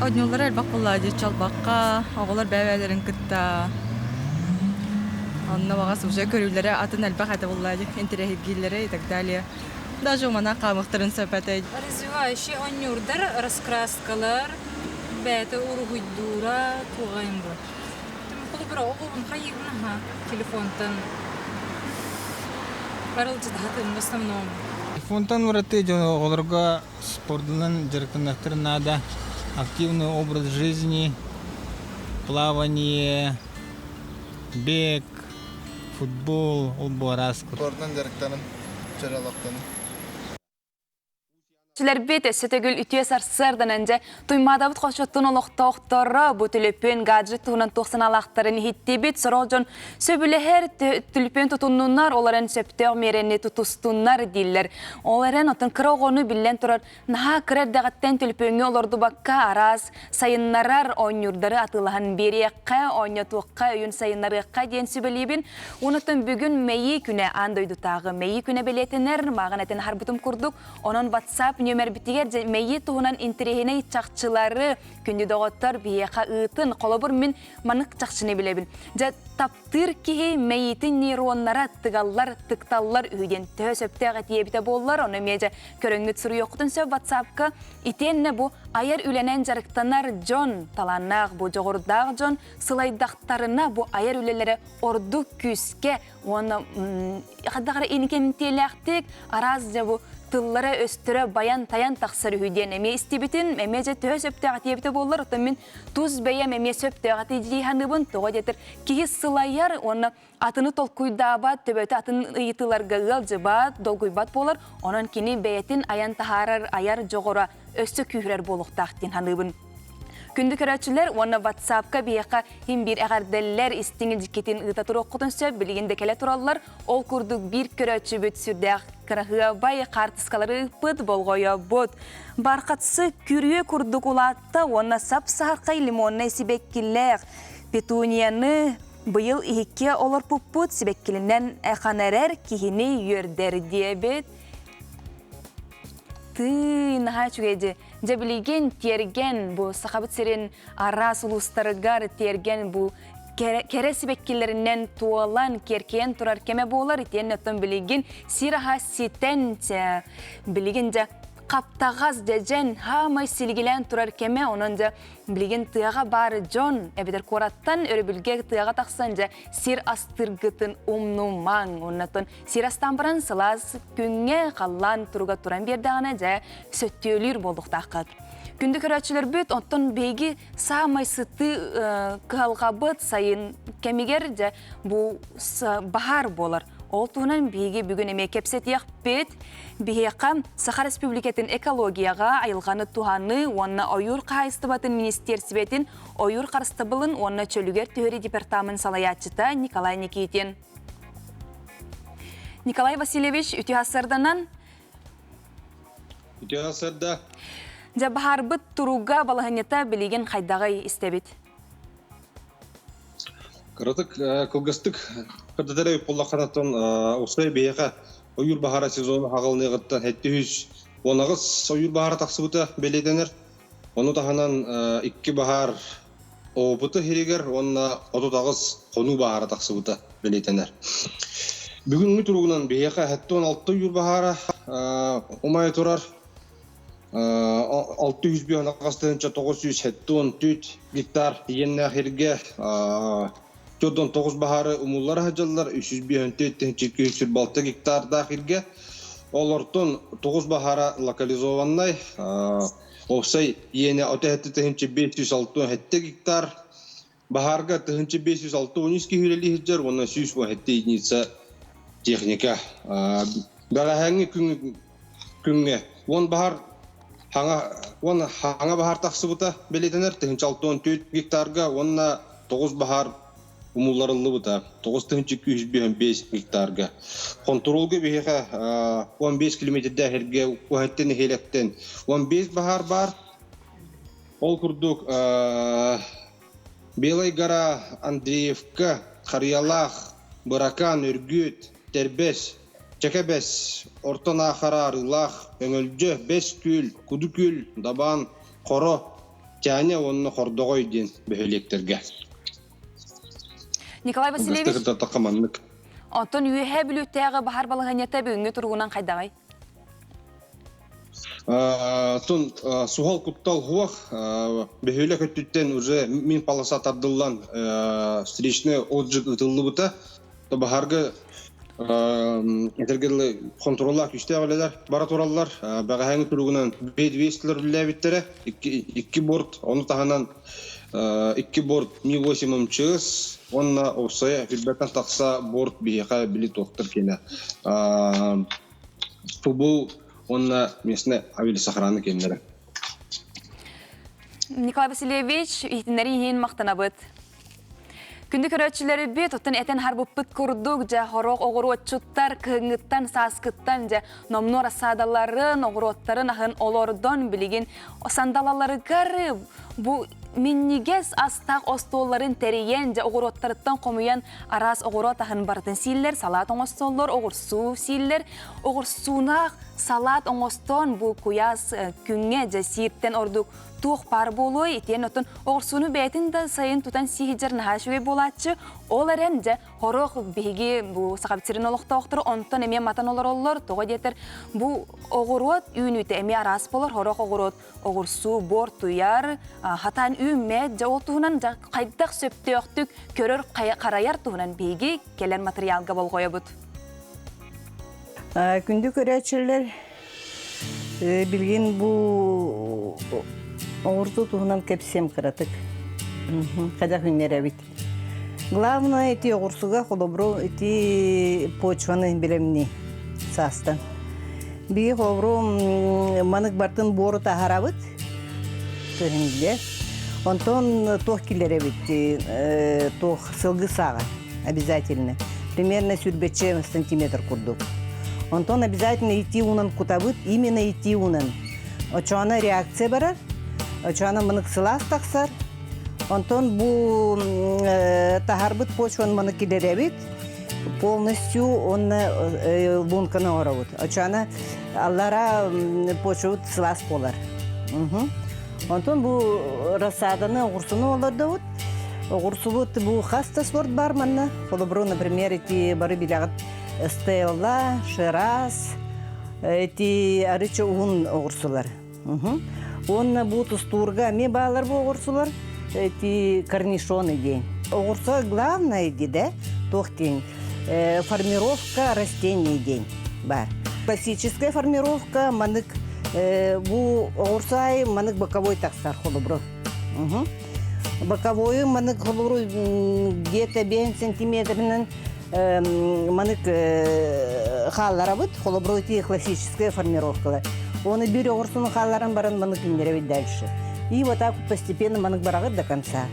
оонньууллара элбэх буоллаа дии чалбахха, оҕолор бэйэ-бэйэлэрин кытта онно баҕас уже көрүүлэрэ атын элбэх этэ буоллаа дии, интэриэһиргииллэрэ и так далее. Даже умана хаамыахтарын сөп этэ. Развивающий оонньуурдар, раскраскалар, бэйэтэ уруһуйдуура туоҕайым бу. Холобура, оҕобун хайыыбын аха телефонтан арылдьытаһатын в основном. Телефонтан ураты дьон оҕолорго спордунан дьарыктаныахтарын наада. Активный образ жизни, плавание, бег, футбол, ол бу араас. Спордунан дьарыктанын, чөл олохтонун. Сүлэрбит өссө төгүл үтүө сарсыарданан дьэ Туймаадабыт хочоттун олохтоохторо бу төлөпүөн гаджет туһунан туох санаалаахтарын иһиттибит. Сорох дьон сөбүлэһэр төлөпүөн тутуннуннар, ол эрэн сөптөөх миэрэни тутустуннар дииллэр. Ол эрэн оттон кыра оҕону биллэн турар наһаа кыра эрдэҕиттэн төлөпүөҥҥэ олордубакка араас сайыннарар оонньуурдары атыылаһан биэриэххэ, оонньотуохха, өйүн сайыннарыахха диэн сүбэлиибин. Онон бүгүн Мэйии күнэ аан дойдутааҕы Мэйии күнэ бэлиэтэнэр. Мааҕын этэн аһарбытым курдук, Онон WhatsApp нүөмэрбитигэр мэйии туһунан интэриэһинэй чахчылары күндү доҕоттор биһиэхэ ыытын. Холобур, мин манык чахчыны билэбин. Дьэ, таптыыр киһи мэйиитин нейроннара тыгаллар, тыкталлар үһү диэн төһө сөптөөх этиэбитэ буоллар, ону эмиэ дьэ көрөҥҥүт суруйуоххутун сөп WhatsApp-ка. Итиэннэ бу айар үлэнэн дьарыктанар дьон, талааннаах бу дьоҕурдаах дьон сылайдахтарына бу айар үлэлэрэ ордук күүскэ уонна хайдах эрэ инникэмтиэлээхтик араас дьэ бу тыллара-өстөрө байан-тайан тахсар үһү диэн эмиэ истибитин, эмиэ дьэ төһө сөптөөх этиэбитэ буоллар, оттон мин тус бэйэм эмиэ сөптөөх этии дии саныыбын. Тоҕо диэтэр киһи сылайар уонна атыны толкуйдаабат, төбөтө атын ыйытыыларга ыалдьыбат, долгуйбат буолар. Онон кини бэйэтин айан таһаарар айар дьоҕура өссө күүһүрэр буолуохтаах диэн саныыбын. Күндү көрөөччүлэр уонна WhatsApp-ка биһиэхэ иһин биир эҕэрдэллэр истиҥ илдьиккитин ыыта туруоххутун сөп, билигин да кэлэ тураллар. Ол курдук биир көрөөччүбүт сүрдээх кыраһыабай хаартыскалары ыыппыт, болҕойобут. Бархатсы күрүө курдук улаатта уонна сап-саһархай лимоннай сибэккилээх петунияны быйыл иһиккэ олорпуппут сибэккилинэн эханэрэр киһини үөрдэр диэбит. Тыы, наһаа үчүгэй дьэ. Дьэ билигин тиэргэн бу Сахабыт сирин араас улуустарыгар тиэргэн бу кэрэ сибэккилэринэн туолан, киэркэйэн турар кэмэ буолар. Итиэннэ оттон билигин сир аһа ситэн билигин дьэ хаптаҕас дьэдьэн хаамай силигилээн турар кэмэ онон дьэ билигин тыаҕа баар дьон эбэтэр куораттан өрөбүлгэ тыаҕа тахсан дьэ сир астыргытын умнумаҥ оннотон Сир астаан баран сылаас күҥҥэ халлаан туруга туран биэрдэҕинэ дьэ сөттүөлүүр буолуохтааххыт. Күндү көрөөччүлэрбит, оттон биһиги саамай сытыы кыһалҕабыт сайын кэмигэр дьэ бу баһаар буолар. Ол туһунан биһиги бүгүн эмиэ кэпсэтиэхпит. Биһиэхэ Саха Республикатын экологияҕа айылҕаны туһаныы уонна ойуур хаһаайыстыбатын министиэрсибэтин ойуур харыстабылын уонна чөлүгэр түһэрии департамент салайааччыта Николай Никитин. Николай Васильевич, үтүө сарданан. Үтүө сарда. Дьэ баһаарбыт туруга балаһынньата билигин хайдаҕый истэбит? Кыратык кылгастык кырдатар буоллахханаттан устай биһиэхэ ойуур баһаара сезон аҕылыныаҕыттан 718 ойуур баһаара тахсыбыта бэлиэтэнэр. Ону таһынан икки баһаар Опыты иһигэр уонна 38 хонуу баһаара тахсыбыта бэлиэтэнэр. Бүгүҥҥү туругунан биһиэхэ 76 ойуур баһаара умайа турар. 605 974 гектар иэннээх сиргэ 49 баһаары умуллара сылдьаллар, 354 гектардаах сиргэ. Олортон 9 баһаара локализованнай, Уопсай иэнэ 37 567 гектар, баһаарга 1563 киһи үлэлии сылдьар уонна 117 единица техника. Бэҕэһээҥҥи күҥҥэ уон баһаар хаҥа уон хаҥа баһаар тахсыбыта бэлиэтэнэр 1064 гектарга уонна 9 баһаар умулларыллыбыта 9205 гектарга. Хонтуруолга биһиэхэ 15 километрдээх эргэ уһаттан нэһиэлэктэн 15 баһаар баар. Ол курдук Белай гора, Андреевка, Харыйалаах, Быракаан, Өргүөт, Тэрбэс, Чэкэбэс, Орто Наахара, Арыылаах, Өҥөлдьө, Бэс Күөл, Куду Күөл, Дабаан, Хоро, Тяня уонна Хордоҕой диэн бөһүөлэктэргэ. Николай Васильевич. Кырдаттахха маннык. Оттон Үөһээ Бүлүүттээҕи баһар балаһыанньата бүгүҥҥү туругунан хайдаҕый? Оттон суһал куттал суох. Бөһүөлэк өттүттэн уже мин полоса тардыллан встречный отжиг ытыллыбыта. Баһарга этэргэ дылы хонтуруоллаах күүстээх үлэлэр бара тураллар. Бэҕэһээҥи туругунан бедвестилэр үлэлээбиттэрэ. Икки борт, ону таһынан икки борт Ми-8 МЧС уонна уопсайа билбэттэн тахса борт биһиэхэ били туохтар киэнэ Футбол уонна местная авиалесохрана киэннэрэ. Николай Васильевич, иһитиннэрии иһин махтанабыт. Күндү көрөөччүлэрбит, оттон этэн харбыппыт курдук, дьэ, хорох оҕуруотчуттар кыһыҥҥыттан, сааскыттан, дьэ, номнуо рассадаларын, оҕуруоттарын аһын олордон, билигин сандалаларыгар бу минньигэс астаах остуолларын тэрийэн, дьэ, оҕуруоттарыттан хомуйан араас оҕуруот аһын барытын сииллэр, салаат оҥостоллор, оҕурсуу сииллэр. Оҕурсуунаах салаат оҥостон бу куйаас күҥҥэ дьэ сииртэн ордук туох баар буолуой итиэн оттон оҕурсууну бэйэтин да сайын тутан сииһидьэр наһаа үчүгэй буолааччы. Ол эрэн дьэ хорох биһиги бу Сахабыт сирин олохтоохторо онтон эмиэ матан олороллор. Тоҕо диэтэр бу оҕуруот үүнүүтэ эмиэ араас болор. Хорох оҕуруот оҕурсуу буортуйар, хатаан үүммэт, дьэ ол туһунан дьэ хайдах сөптөөхтүк көрөр, харайар туһунан биһиги кэлэр матырыйаалга болҕойобут. Күндү көрөөччүлэр, билигин бу оҕурсуу туһунан кэпсиэм кыратык. Хайдах үүннэрэбит. Главное, ити оҕурсуга холобуру ити почваны билэмни саастан. Биһи холобуру манык бартын буору таһарабыт көһүнүллэр. Онтон туох киллэрэбит туох сылгы сааҕа обязательно. Примерно сүрбэччэ сантиметр курдук. Онтон обязательно итии уунан кутабыт, именно итии уунан. Очоона реакция барар, очоона манык сылаас тахсар, Онтон бу таһарбыт почваны маны килэрэбит полностью уонна лунканы оҥоробут. Очоона аллара почвабыт сылаас буолар. Онтон бу рассаданы оҕурсуну олордобут. Оҕурсубут бу хас да сорт бар манна. Холобуру, например, эти бары билэҕит Стелла, Шираз, эти арыча уһун оҕурсулар. Уонна бу тустуурга эмиэ баалар бу оҕурсулар эти корнишоны диэн. Оҕурсу главное да туох диэн формировка растений диэн бар. Классическая формировка манык бу оҕурсу аайы манык боковой тахсар холобуру. Боковойу манык холобуру где-то 5 сантиметрынан манык хаалларабыт, холобуру ити классическая формировкалар. Оны бир оҕурсуну хаалларан баран манык индерэбит дальше. И вот так постепенно манык бараҕыт до конца.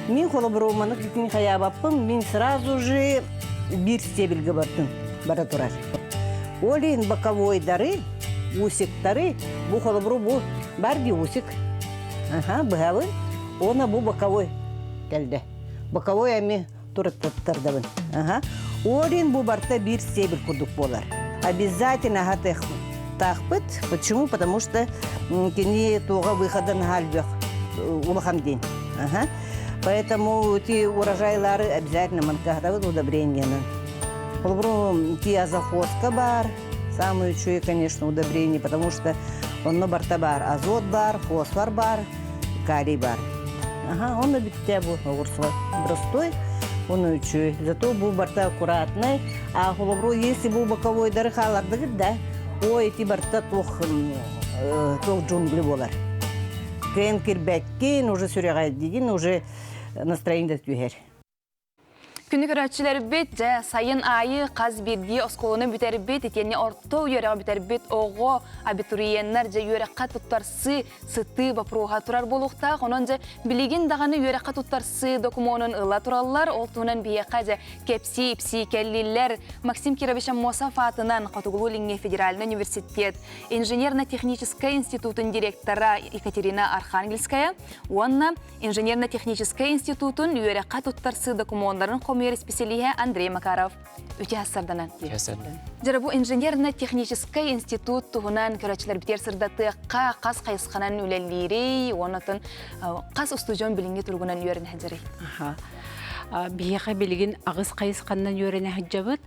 Мин холобуру манык итин хайаабаппын, мин сразу же бир стебельге бардым, бара турар. Олин боковойдары, усиктары, бу холобуру бу бар ди усик. Аха, быһабын. Она бу боковой кэлдэ. Боковой эми тураттардабын. Орин бу барта биир стебель курдук буолар. Обязательно аһатыахтаахпыт. Почему? Потому что кини туоҕа выхода наһаа элбэх улахан диэн. Поэтому эти урожайлары обязательно манкаһатабыт удобрениенан. Холобуру ти азохоска бар, самое үчүгэй, конечно, удобрение, потому что онно барта бар азот бар, фосфор бар, калий бар. Ага, онно бүттэ бу оҕурсуга простой, оны үчүгэй. Зато бу барта аккуратный. А холобуру, если бу боковойдары хаалардыгыт да, о эти барта туох туох джунгли болар. Кэн кирбэккин, уже сүрэҕэлдигин, уже настроение да түһэр. Күнү көрөөччүлэрбит, дьэ, сайын аайы хас биирдии оскуоланы бүтэрбит, итиэннэ орто үөрэҕи бүтэрбит оҕо, абитуриеннар дьэ үөрэххэ туттарсыы, сытыы боппуруоһа турар буолуохтаах. Онон дьэ билигин даҕаны үөрэххэ туттарсыы докумуонун ыла тураллар. Ол туһунан биһиэхэ дьэ кэпсии-ипсии кэллилэр. Максим Кирович Аммосов аатынан Хотугулуу-Илиҥҥи федеральнай университет инженерно-техническэй институтун директора Екатерина Архангельская уонна Инженерно-техническэй институтун үөрэххэ туттарсыы докумуоннарын хомуйар. хомуйар исписэлииһэ Андрей Макаров. Үтүө сарданан. Дьара бу инженерно-техническэй институт туһунан көрөөччүлэрбитигэр сырдатыахха хас хайысханан үлэлиирий, уонна хас устудьуон билиҥҥи туругунан үөрэнэ сылдьарый? Биһиэхэ билигин аҕыс хайысханан үөрэнэ сылдьабыт.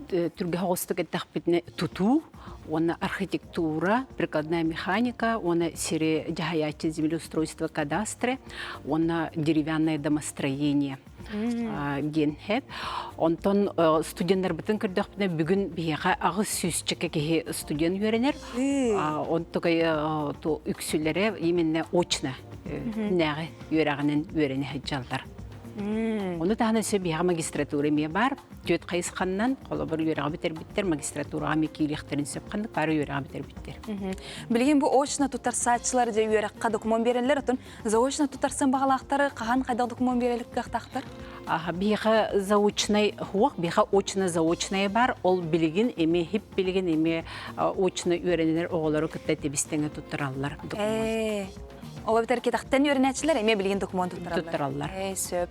Түргэ оҕустук эттэхпитинэ тутуу уонна архитектура, прикладная механика уонна сири дьаһайааччы землеустройство кадастры уонна деревянное домостроение диэн хэп. Онтон студеннарбытын көрдөхпүнэ бүгүн биһиэхэ аҕыс сүүсчэкэ киһи студент үөрэнэр. Онтукай үксүлэрэ именно очно нээҕи үөрэҕинэн үөрэнэ сылдьаллар. Ону таһынан өссө биһиэхэ магистратура эмиэ баар. Түөрт хайысханнан, холобур, үөрэҕи бүтэрбиттэр, магистратураҕа эмиэ киириэхтэрин сөп ханнык бары үөрэҕи бүтэрбиттэр. Билигин бу очно туттарсааччылар дьэ үөрэххэ докумуон биэрэллэр, оттон заочно туттарсан баҕалаахтары хаһан хайдах докумуон биэрэлик кыахтаахтар? Биһиэхэ заочнай хуох, биһиэхэ очно-заочнай бар, ол билигин эмиэ хип билигин эмиэ очно үөрэнэр оҕолору кытта тэбис-тэҥэ туттараллар докумуон. Ол эбэтэр кэтэхтэн үөрэнээччилэр эмиэ билигин докумуон туттараллар. Туттараллар. Ээ, сөп.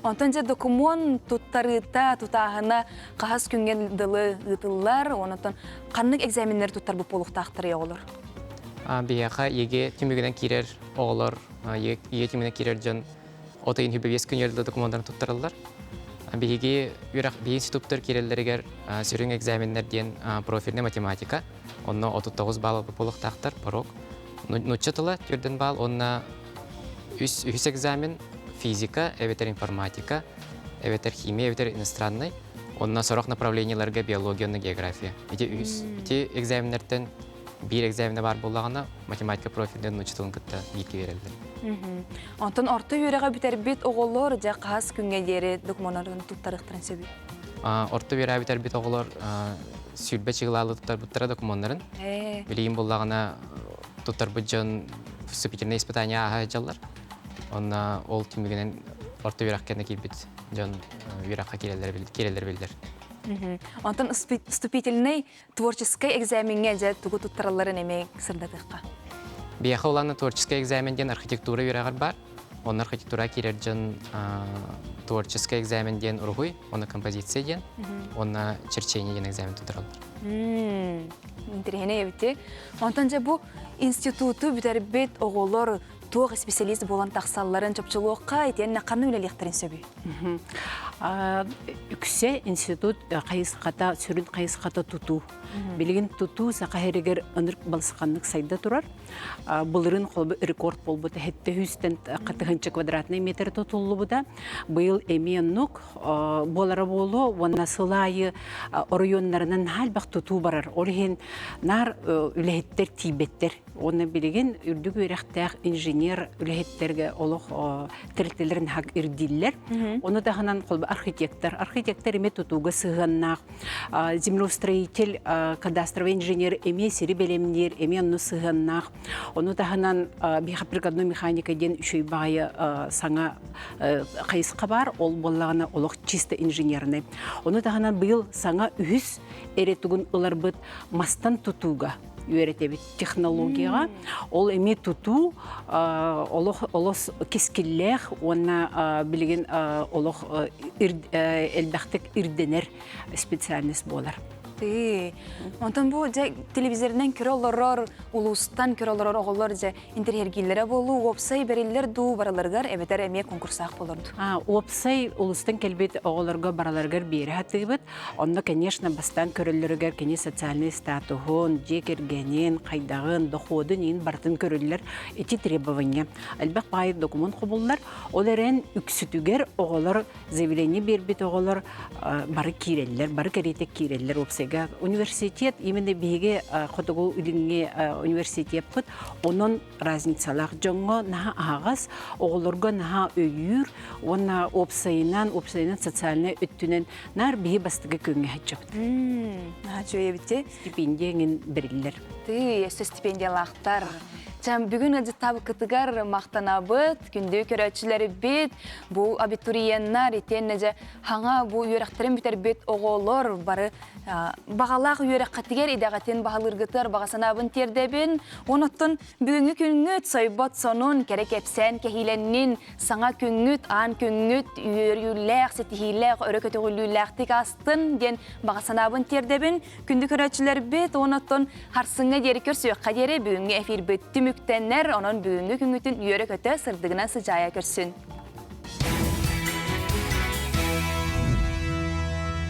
Онтон дьэ докумуон туттарыыта, тутааһына хаһыс күҥҥэ дылы ыытыллар, онтон ханнык экзаменнэр туттарбыт буолуохтаахтарый оҕолор? Биһиэхэ ЕГЭ түмүгүнэн киирэр оҕолор, ЕГЭ түмүгүнэн киирэр дьон от ыйын 25 күнүгэр дылы докумуоннарын туттараллар. Биһиги үөрэх биһиги институттар киирэллэригэр сүрүн экзаменнэр диэн профильная математика, онно 39 балл буолуохтаахтар, порог. Нуучча тыла түрдэн баал уонна үс үһүс экзамен физика эбэтэр информатика эбэтэр химия эбэтэр иностранный уонна сорох направлениеларга биология уонна география. Ити үһүс ити экзаменнэртэн биир экзаменэ баар буоллаҕына математика профильнай нуучча тылын кытта бииргэ биэрэллэр. Онтон орто үөрэҕи бүтэрбит оҕолор дьэ хаһыс күҥҥэ диэри докумуоннарын туттарыахтарын сөбүй? Орто үөрэҕи бүтэрбит оҕолор 20 чыгылаалы туттарбыттара докумуоннарын. Билигин буллаҕына туттарбыт дьон вступительное испытание ааһа сылдьаллар. Онно ол түмүгүнэн орто үөрэх кэннэ киирбит дьон үөрэххэ киирэллэр биллэр. Онтон вступительный творческий экзамеҥҥэ дьэ тугу туттаралларын эмиэ сырдатыахха. Биһиэхэ улаана творческий экзамен диэн архитектура үөрэҕэр баар. Онно архитектура киирэр дьон творческий экзамен диэн уруһуй, уонна композиция диэн, уонна черчение диэн экзамен туттараллар. Интэриэһинэй эбити. Онтон дьэ бу институту бүтэрбит оҕолор туох специалист буолан тахсалларын чопчулуохха итиэннэ ханна үлэлиэхтэрин сөбүй? Үксэ институт хайысхата, сүрүн хайысхата тутуу. Билигин тутуу саха сиригэр ынырык балысханнык сайда турар. Былырын холбу рекорд буолбута хетте хүүстэн хатыһынча квадратный метр тутуллубута. Быйыл эмиэ оннук буолара буолуо уонна сыл аайы оройуоннарынан наһаа тутуу барар. Ол иһин наар үлэһиттэр тиийбэттэр. Уонна билигин үрдүк үөрэхтээх инженер үлэһиттэргэ олох тэрилтэлэрин хак ирдииллэр. Ону таһынан холбу архитектор. Архитектор эмиэ тутууга сыһыаннаах землеустроитель, кадастровый инженер эмиэ сири бэлэмниир, эмиэ онно сыһыаннаах. Ону таһынан биһиэхэ прикладной механика диэн үчүгэй баҕайы саҥа хайысха баар, ол буоллаҕына олох чисто инженерный. Ону таһынан быйыл саҥа үһүс эрэ тугун ыларбыт мастан тутууга үөрэтэбит технологияҕа. Ол эмиэ тутуу олох олос кэскиллээх уонна билигин олох элбэхтик ирдэнэр специальность буолар. Тыы. Онтон бу дьэ телевизорынан көрө олорор, улуустан көрө олорор оҕолор дьэ интэриэһиргииллэрэ буолуу, уопсай бэриллэр дуу бараларыгар эбэтэр эмиэ конкурсаах болор дуу? Уопсай улуустан кэлбит оҕолорго бараларыгар биэрэ сатыыбыт. Онно, конечно, бастаан көрөллөрүгэр кини социальный статуһун, дьиэ кэргэнин, хайдаҕын, доходун иин барытын көрүллэр ити требование. Элбэх баайы документ хобуллар. Ол эрэн үксүтүгэр оҕолор заявление биэрбит оҕолор бары киирэллэр, бары кэриэтэ киирэллэр уопсайга. Университет, именно биһиги Хотугу Илиҥҥи университеппыт, онон разницалаах дьоҥҥо наһаа аһаҕас, оҕолорго наһаа өйүүр уонна уопсайынан, уопсайынан социальнай өттүнэн наар биһи бастакы күҥҥэ сылдьабыт. Наһаа үчүгэй эбит Стипендия эҥин бэриллэр. Тыы, өссө стипендиялаахтар. Чам бүгүн ыалдьыттаабыккытыгар махтанабыт, күндү көрөөччүлэрбит, бу абитуриеннар итиэннэ дьэ хаҥа бу үөрэхтэрин бүтэрбит оҕолор бары баҕалаах үөрэххитигэр идэҕитин баһылыыргытыгар баҕа санаабын тиэрдэбин. Оноттон бүгүҥҥү күҥҥүт сойбот сонун, кэрэ кэпсээн кэһиилэннин, саҥа күҥҥүт, аан күҥҥүт үөрүүлээх, ситиһиилээх, өрө көтөҕүллүүлээхтик астын диэн баҕа санаабын тиэрдэбин. Күндү көрөөччүлэрбит, оноттон харсыҥҥа диэри көрсүөххэ диэри бүгүҥҥү эфирбит түмүктэнэр, онон бүгүҥҥү күҥҥүтүн үөрэ-көтө сырдыгынан сыдьаайа көрсүн.